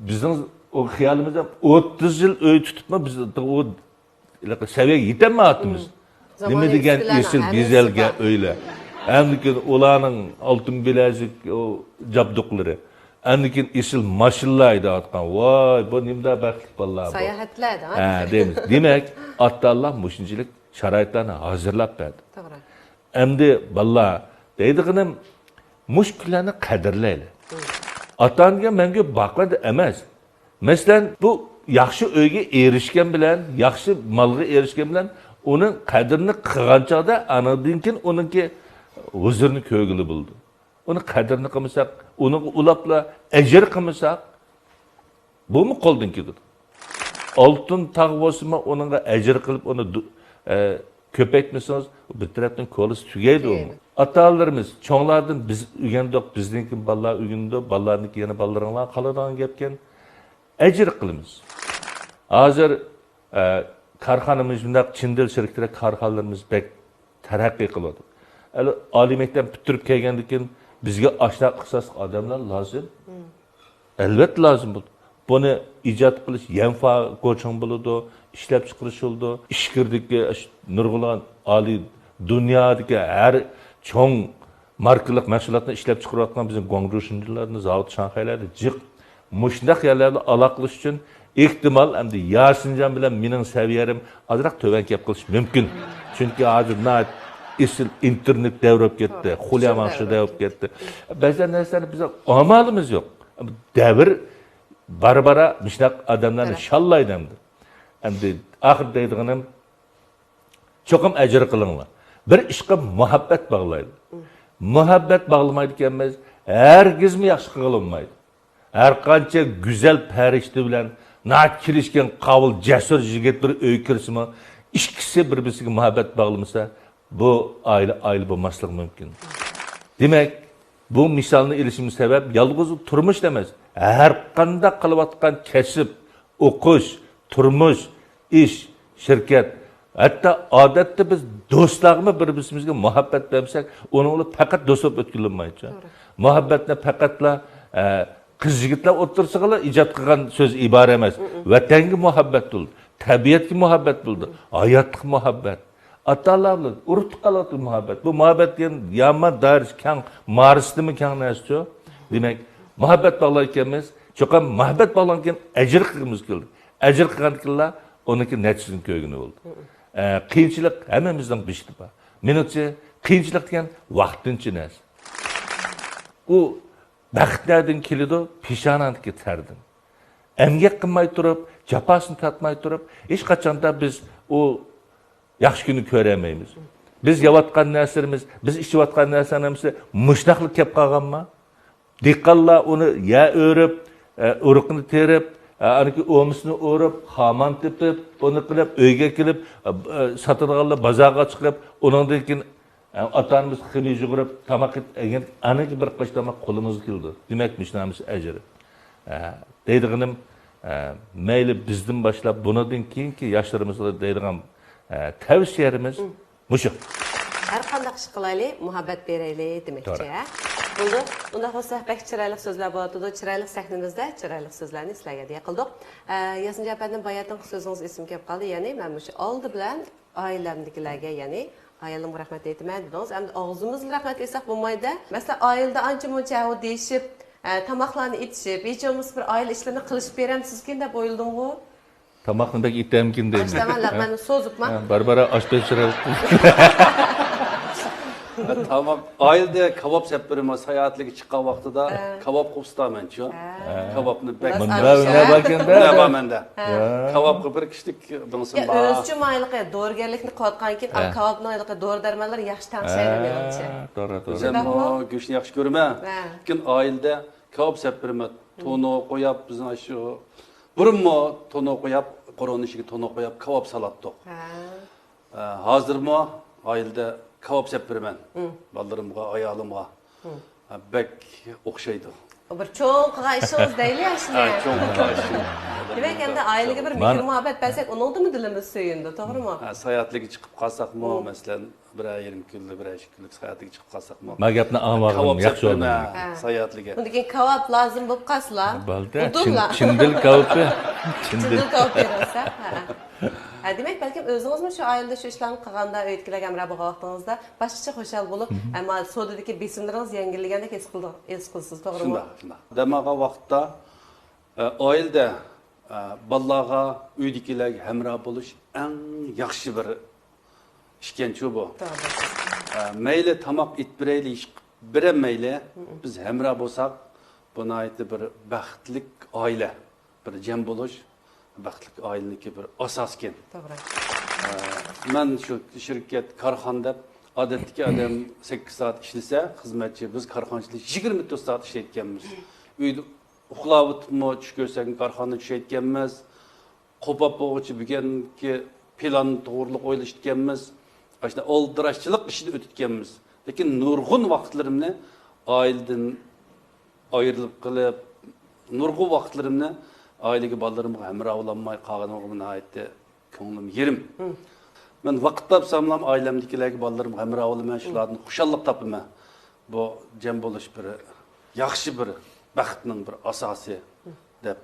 بىزنىڭ ئۇ خىيالىمىزدا ئوتتۇز يىل ئۆي تۇتۇپمۇ بىز ئۇ ھېلىقى سەۋىيەگە يېتەلمەيۋاتىمىز. نېمە دېگەن ئېسىل بېزەلگەن ئۆيلەر. ھەمدىكىن ئۇلارنىڭ ئالتۇن بىلەزۈك، ئۇ جابدۇقلىرى. ئاندىن كېيىن ئېسىل ماشىنىلار ھەيدەۋاتقان. ۋاي، بۇ نېمىدە بەختلىك بالىلار بۇ. ساياھەتلەردە، ھە؟ ھە، دەيمىز. دېمەك، ئاتا-ئانىلار مۇشۇنچىلىك شارائىتلارنى ھازىرلاپ بەردى. توغرا. ئەمدى بالىلار دەيدىغىنىم، مۇشۇ كۈنلەرنى قەدىرلەيلى. ئاتا-ئانا دېگەن مەڭگۈ باقىدۇ ئەمەس. مەسىلەن، بۇ ياخشى ئۆيگە ئېرىشكەن بىلەن، ياخشى مالغا ئېرىشكەن بىلەن ئۇنىڭ قەدرىنى قىلغان چاغدا ئانىڭدىن كېيىن ئۇنىڭكى ھۇزۇرىنى كۆرگىلى بولىدۇ. ئۇنىڭ قەدرىنى قىلمىساق، ئۇنىڭغا ئۇلاپلا ئەجىر قىلمىساق، بۇمۇ قولدىن كېلىدۇ. ئالتۇن تاغ بولسىمۇ، ئۇنىڭغا ئەجىر قىلىپ، ئۇنى دۇ-، ئە، كۆپەيتمىسىڭىز، بىر تەرەپتىن كولىسى تۈگەيدۇ ئۇمۇ. تۈگەيدۇ. ئاتا-ئانىلىرىمىز، چوڭلاردىن بىز ئۆگەندۇق، بىزدىن كېيىن بالىلار ئۆگىنىدۇ، بالىلاردىن كېيىن يەنە بالىلىرىڭلارغا قالىدىغان گەپكەن. ئەجىر قىلىمىز. ھازىر، ئە، كارخانىمىز شۇنداق، چىن دىل شىركىتىدە كارخانىلىرىمىز بەك تەرەققىي قىلىۋاتىدۇ. ئەلى ئالىي مەكتەپ پۈتتۈرۈپ كەلگەندىن كېيىن بىزگە ئاشۇنداق ئىختىساسلىق ئادەملەر لازىم. ئەلۋەتتە لازىم بولىدۇ. بۇنى ئىجاد قىلىش يەنفا گوچىڭ بولىدۇ، ئىشلەپچىقىرىش بولىدۇ، ئىچكىرىدىكى ئىش-، نۇرغۇنلىغان ئالىي دۇنيادىكى ھەر چوڭ ماركىلىق مەھسۇلاتنى ئىشلەپچىقىرىۋاتقان بىزنىڭ گۇاڭجۇ شىنجىلاردا، زاۋۇت شاڭخەيلەردە جىق. مۇشۇنداق يەرلەردە ئالاقىلىشىش ئۈچۈن ئېھتىمال ئەمدى ياسىنجان بىلەن مېنىڭ سەۋىيەم ئازراق تۆۋەن كەپ قېلىشى مۇمكىن. چۈنكى ھازىر ناھايىتى ئېسىل ئىنتېرنېت دەۋرى بولۇپ كەتتى، خۇليا ماڭشى دەۋر بولۇپ كەتتى. بەزى نەرسىلەرنى بىزنىڭ ئامالىمىز يوق. دەۋر بارا-بارا مۇشۇنداق ئادەملەرنى شاللايدۇ ئەمدى. ئەمدى ئاخىرىدا دەيدىغىنىم، چوقۇم ئەجىر قىلىڭلار. بىر ئىشقا مۇھەببەت باغلايلى. مۇھەببەت باغلىمايدىكەنمىز، ھەرگىزمۇ ياخشى قىلغىلى بولمايدۇ. ھەر قانچە گۈزەل پەرىشتە بىلەن ناھايىتى كېلىشكەن قاۋۇل، جەسۇر يىگىت بىر ئۆيگە كىرسىمۇ، ئىككىسى بىر-بىرسىگە مۇھەببەت باغلىمىسا، بۇ ئائىلە ئائىلە بولماسلىقى مۇمكىن. دېمەك، بۇ مىسالنى ئېلىشىمىز سەۋەب يالغۇز تۇرمۇشتا ئەمەس، ھەر قانداق قىلىۋاتقان كەسىپ، ئوقۇش، تۇرمۇش، ئىش، شىركەت، ھەتتا ئادەتتە بىز دوستلارغىمۇ بىر-بىرىمىزگە مۇھەببەت بەرمىسەك، ئۇنىڭ بىلەن پەقەت دوست بولۇپ ئۆتكىلى بولمايدۇ. توغرا. مۇھەببەتنى پەقەتلا، ئە، قىز-يىگىتلەر ئوتتۇرىسىغىلا ئىجاد قىلغان سۆز ئىبارە ئەمەس. ۋەتەنگە مۇھەببەت بولىدۇ، تەبىئەتكە مۇھەببەت بولىدۇ، ھاياتلىققا مۇھەببەت. ئاتا-ئانىلار بىلەن ئۇرۇق-تۇغقانلىق مۇھەببەت. بۇ مۇھەببەت دېگەن يامان دائىرىسى كەڭ، مارىسىدىنمۇ كەڭ نەرسىچۇ. دېمەك، مۇھەببەت باغلار ئىكەنمىز. چوقۇم مۇھەببەت باغلانغان كېيىن ئەجىر قىلغىمىز كېلىدۇ. ئەجىر قىلغاندىكىنلا ئۇنىڭكى نەتىجىسىنى كۆرگىلى بولىدۇ. ئە، قىيىنچىلىق ھەممىمىزنىڭ بېشىدا بار. مېنىڭچە، قىيىنچىلىق دېگەن ۋاقتىنچە نەرسە. ئۇ بەخت نەدىن كېلىدۇ؟ پېشانەڭدىكى تەردىن. ئەمگەك قىلماي تۇرۇپ، جاپاسىنى تارتماي تۇرۇپ، ھېچقاچاندا بىز ئۇ ياخشى كۈننى كۆرەلمەيمىز. بىز يەۋاتقان نەرسىلىرىمىز، بىز ئىچىۋاتقان نەرسىلىرىمىز مۇشۇنداقلا كەپ قالغانما؟ دېھقانلار ئۇنى يەر ئۆرۈپ، ئە، ئۇرۇقىنى تېرىپ، ئە، ئانىكى ئومىسىنى ئورۇپ، خامان تېپىپ، ئۇنى قىلىپ، ئۆيگە كېلىپ، ئە، ئە، ساتىدىغانلار بازارغا چىقىپ، ئۇنىڭدىن كېيىن، ئە، ئاتا-ئانىمىز خېمىر يۇغۇرۇپ، تاماق ئېتىپ، ئەگەر ئانىكى بىر قاچ تاماق قولىمىزغا كېلىدۇ. دېمەك، مۇشۇ نامىسى ئەجىر. ئە، دەيدىغىنىم، ئە، مەيلى بىزدىن باشلاپ، بۇنىڭدىن كېيىنكى ياشلىرىمىزغا دەيدىغان، ئە، تەۋسىيەلىرىمىز، مۇشۇ. ھەر قانداق ئىش قىلايلى، مۇھەببەت بېرەيلى دېمەكچى، توغرا. ھە؟ بولدى. ئۇنداق بولسا، بەك چىرايلىق سۆزلەر بولۇۋاتىدۇ. چىرايلىق سەھنىمىزدە چىرايلىق سۆزلەرنى سىلەرگە ھەدىيە قىلدۇق. ئە، ياسىنجان ئەپەندىم، باياتىنقى سۆزىڭىز ئېسىمگە كېلىپ قالدى. يەنى مەن مۇشۇ ئالدى بىلەن ئائىلەمدىكىلەرگە، يەنى ئايالىمغا رەھمەت ئېيتىمەن دېدىڭىز. ئەمدى ئاغزىمىزلا رەھمەت ئېيتساق بولمايدۇ. مەسىلەن، ئائىلىدە ئانچە-مۇنچە ھەۋا دېيىشىپ، ئە، تاماقلارنى ئېتىشىپ، ھېچ بولمىسا بىر ئائىلە ئىشلىرىنى قىلىشىپ بېرەمسىزكىن دەپ ئويلىدىمغۇ؟ تاماقنى بەك ئېتەمكىن دەيمەن. ئاشتەمەن لەقمەننى سوزۇپما؟ ھە، بارا-بارا ئاشپەز چىراي. تاماق، ئائىلىدە كاۋاپ سەپ بېرىمەن، ساياھەتلىككە چىققان ۋاقتىدا ھە. كاۋاپ قىلىپ ئۇستامەنچۇ. ھە. كاۋاپنى بەك مۇنداق ھۈنەر باركەن-دە. ھۈنەر بار مەندە. ھە. كاۋاپقا بىر كىشىلىك دېڭسىم يا، بار. ئۆزىچۇ مايلىقى، دورىگەرلىكنى قىلىۋاتقاندىن كېيىن، ھە. كاۋاپنىڭ ھېلىقى دورا-دەرمانلىرى ياخشى تەڭشەيدۇ ھە، مېنىڭچە. توغرا، توغرا. ئۆزۈممۇ شۇنداقمۇ؟ گۆشنى ياخشى كۆرىمەن. ھە. لېكىن ئائىلىدە كاۋاپ سەپ بېرىمەن. تونۇر قويۇپ، بىزنىڭ شۇ بۇرۇنمۇ تونۇر قويۇپ، قورۇنىڭ ئىچىگە تونۇر قويۇپ، كاۋاپ سالاتتۇق. ھە. ئە، ھازىرمۇ ئائىلىدە كاۋاپ سەپ بېرىمەن. مم. بالىلىرىمغا، ئايالىمغا. مم. ئە، بەك ئوخشايدۇ. بىر چوڭ قىلغان ئىشىڭىز دەيلى، ھە، شۇنى. چوڭ قىلغان ئىشىم. دېمەك، ئەمدى ئائىلىگە بىر مانا مېھىر-مۇھەببەت بەرسەك، ئۇنىڭدىنمۇ دىلىمىز سۆيۈنىدۇ، توغرىمۇ؟ ھە، ساياھەتلىككە چىقىپ قالساقمۇ، مم. مەسىلەن، بىرەر يېرىم كۈنلۈك، بىرەر ئىككى كۈنلۈك ساياھەتلىككە چىقىپ قالساقمۇ. ما گەپنى ئاڭلىۋالغىنىم كاۋاپ ياخشى سەپ بولدى. بېرىمەن ھە. ساياھەتلىككە. ئۇندىن كېيىن كاۋاپ لازىم بولۇپ قالسىلا، بولدى. ئۇدۇللا. چىن، چىن دىل كاۋىپى. چىن دىل. چىن دىل كاۋىپى بولسا، ھە. ھە، دېمەك، بەلكىم ئۆزىڭىزمۇ شۇ ئائىلىدە شۇ ئىشلارنى قىلغاندا، ئۆيدىكىلەرگە ھەمراھ بولغان ۋاقتىڭىزدا باشقىچە خۇشال بولۇپ، مم. ئەمما سودىدىكى بېسىملىرىڭىز يەڭگىللىگەندەك ھېس قىلدى-، ھېس قىلىسىز، توغرىمۇ؟ شۇنداق، شۇنداق. دەم ئالغان ۋاقىتتا، ئە، ئائىلىدە، ئە، بالىلارغا، ئۆيدىكىلەرگە ھەمراھ بولۇش ئەڭ ياخشى بىر ئىشكەنچۇ بۇ. توغرا. ئە، مەيلى تاماق ئېتىپ بېرەيلى، ھېچ بېرەلمەيلى، مم. بىز ھەمراھ بولساق، بۇ ناھايىتى بىر بەختلىك ئائىلە. بىر جەم بولۇش بەختلىك ئائىلىنىڭكى بىر ئاساسىكەن. توغرا. ئە، مەن شۇ شىركەت، كارخانا دەپ، ئادەتتىكى ئادەم سەككىز سائەت ئىشلىسە، خىزمەتچى، بىز كارخانىچىلار يىگىرمە تۆت سائەت ئىشلەيدىكەنمىز. ئۆيدە ئۇخلاۋېتىپمۇ چۈش كۆرسەك، كارخانىدا چۈشەيدىكەنمىز. قوپاپ بولغۇچە بۈگۈنكى پىلان توغرىلىق ئويلىشىدىكەنمىز. ئاشۇنداق ئالدىراشچىلىق ئىچىدە ئۆتىدىكەنمىز. لېكىن نۇرغۇن ۋاقىتلىرىمنى ئائىلىدىن ئايرىلىپ قېلىپ، نۇرغۇن ۋاقىتلىرىمنى ئائىلىگە، بالىلىرىمغا ھەمراھ بولالماي قالغىنىمغا ناھايىتى كۆڭلۈم يېرىم. مم. مەن ۋاقىت تاپساملا ئائىلەمدىكىلەرگە، بالىلىرىمغا ھەمراھ بولىمەن، شۇلاردىن خۇشاللىق تاپىمەن. بۇ جەم بولۇش بىر ياخشى بىر بەختنىڭ بىر ئاساسى دەپ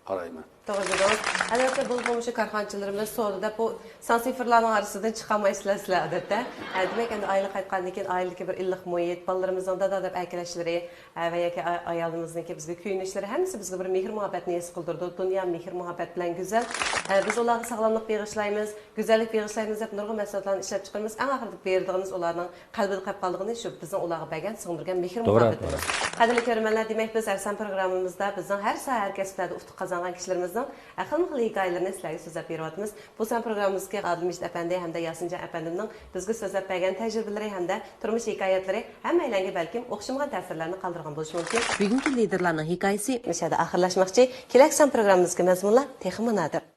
قارايمەن. توغرا دېدىڭىز. ئەلۋەتتە، بولۇپمۇ مۇشۇ كارخانىچىلىرىمىز سودىدا بۇ سان سىفىرلارنىڭ ئارىسىدىن چىقالمايسىلەر سىلەر، ئادەتتە. ھە، دېمەك، ئەمدى ئائىلىگە قايتقاندىن كېيىن، ئائىلىدىكى بىر ئىللىق مۇھىت، بالىلىرىمىزنىڭ دادا دەپ ئەكىرىشلىرى، ھە، ۋە ياكى ئا-، ئايالىمىزنىڭكى بىزگە كۆيۈنۈشلىرى، ھەممىسى بىزگە بىر مېھىر-مۇھەببەتنى ھېس قىلدۇرىدۇ. دۇنيا مېھىر-مۇھەببەت بىلەن گۈزەل. ھە، بىز ئۇلارغا ساغلاملىق بېغىشلايمىز، گۈزەللىك بېغىشلايمىز دەپ نۇرغۇن مەھسۇلاتلارنى ئىشلەپ چىقىرىمىز. ئەڭ ئاخىرىدا بېرىدىغىنىمىز ئۇلارنىڭ قەلبىدە قېلىپ قالىدىغىنى شۇ، بىزنىڭ ئۇلارغا بەرگەن، سىڭدۈرگەن مېھىر-مۇھەببىتىمىز. توغرا، توغرا. قەدىرلىك كۆرۈرمەنلەر، دېمەك، بىز ھەر سان پروگراممىمىزدا بىزنىڭ ھەر ساھە، ھەر كەسىپلەردە ئۇتۇق قازانغان كىشىلىرىمىزنىڭ خىلمۇ خىل ھېكايىلىرىنى سىلەرگە سۆزلەپ بېرىۋاتىمىز. بۇ سان پروگراممىمىزدىكى ئادىل مىجىت ئەپەندى ھەمدە ياسىنجان ئەپەندىمنىڭ بىزگە سۆزلەپ بەرگەن تەجرىبىلىرى ھەمدە تۇرمۇش ھېكايەتلىرى ھەممەيلەنگە بەلكىم ئوخشىمىغان تەسىرلەرنى قالدۇرغان بولۇشى مۇمكىن. بۈگۈنكى لىدېرلارنىڭ ھېكايىسى مۇشۇ يەردە ئاخىرلاشماقچى. كېلەر سان پروگراممىمىزدىكى مەزمۇنلار تېخىمۇ نادىر.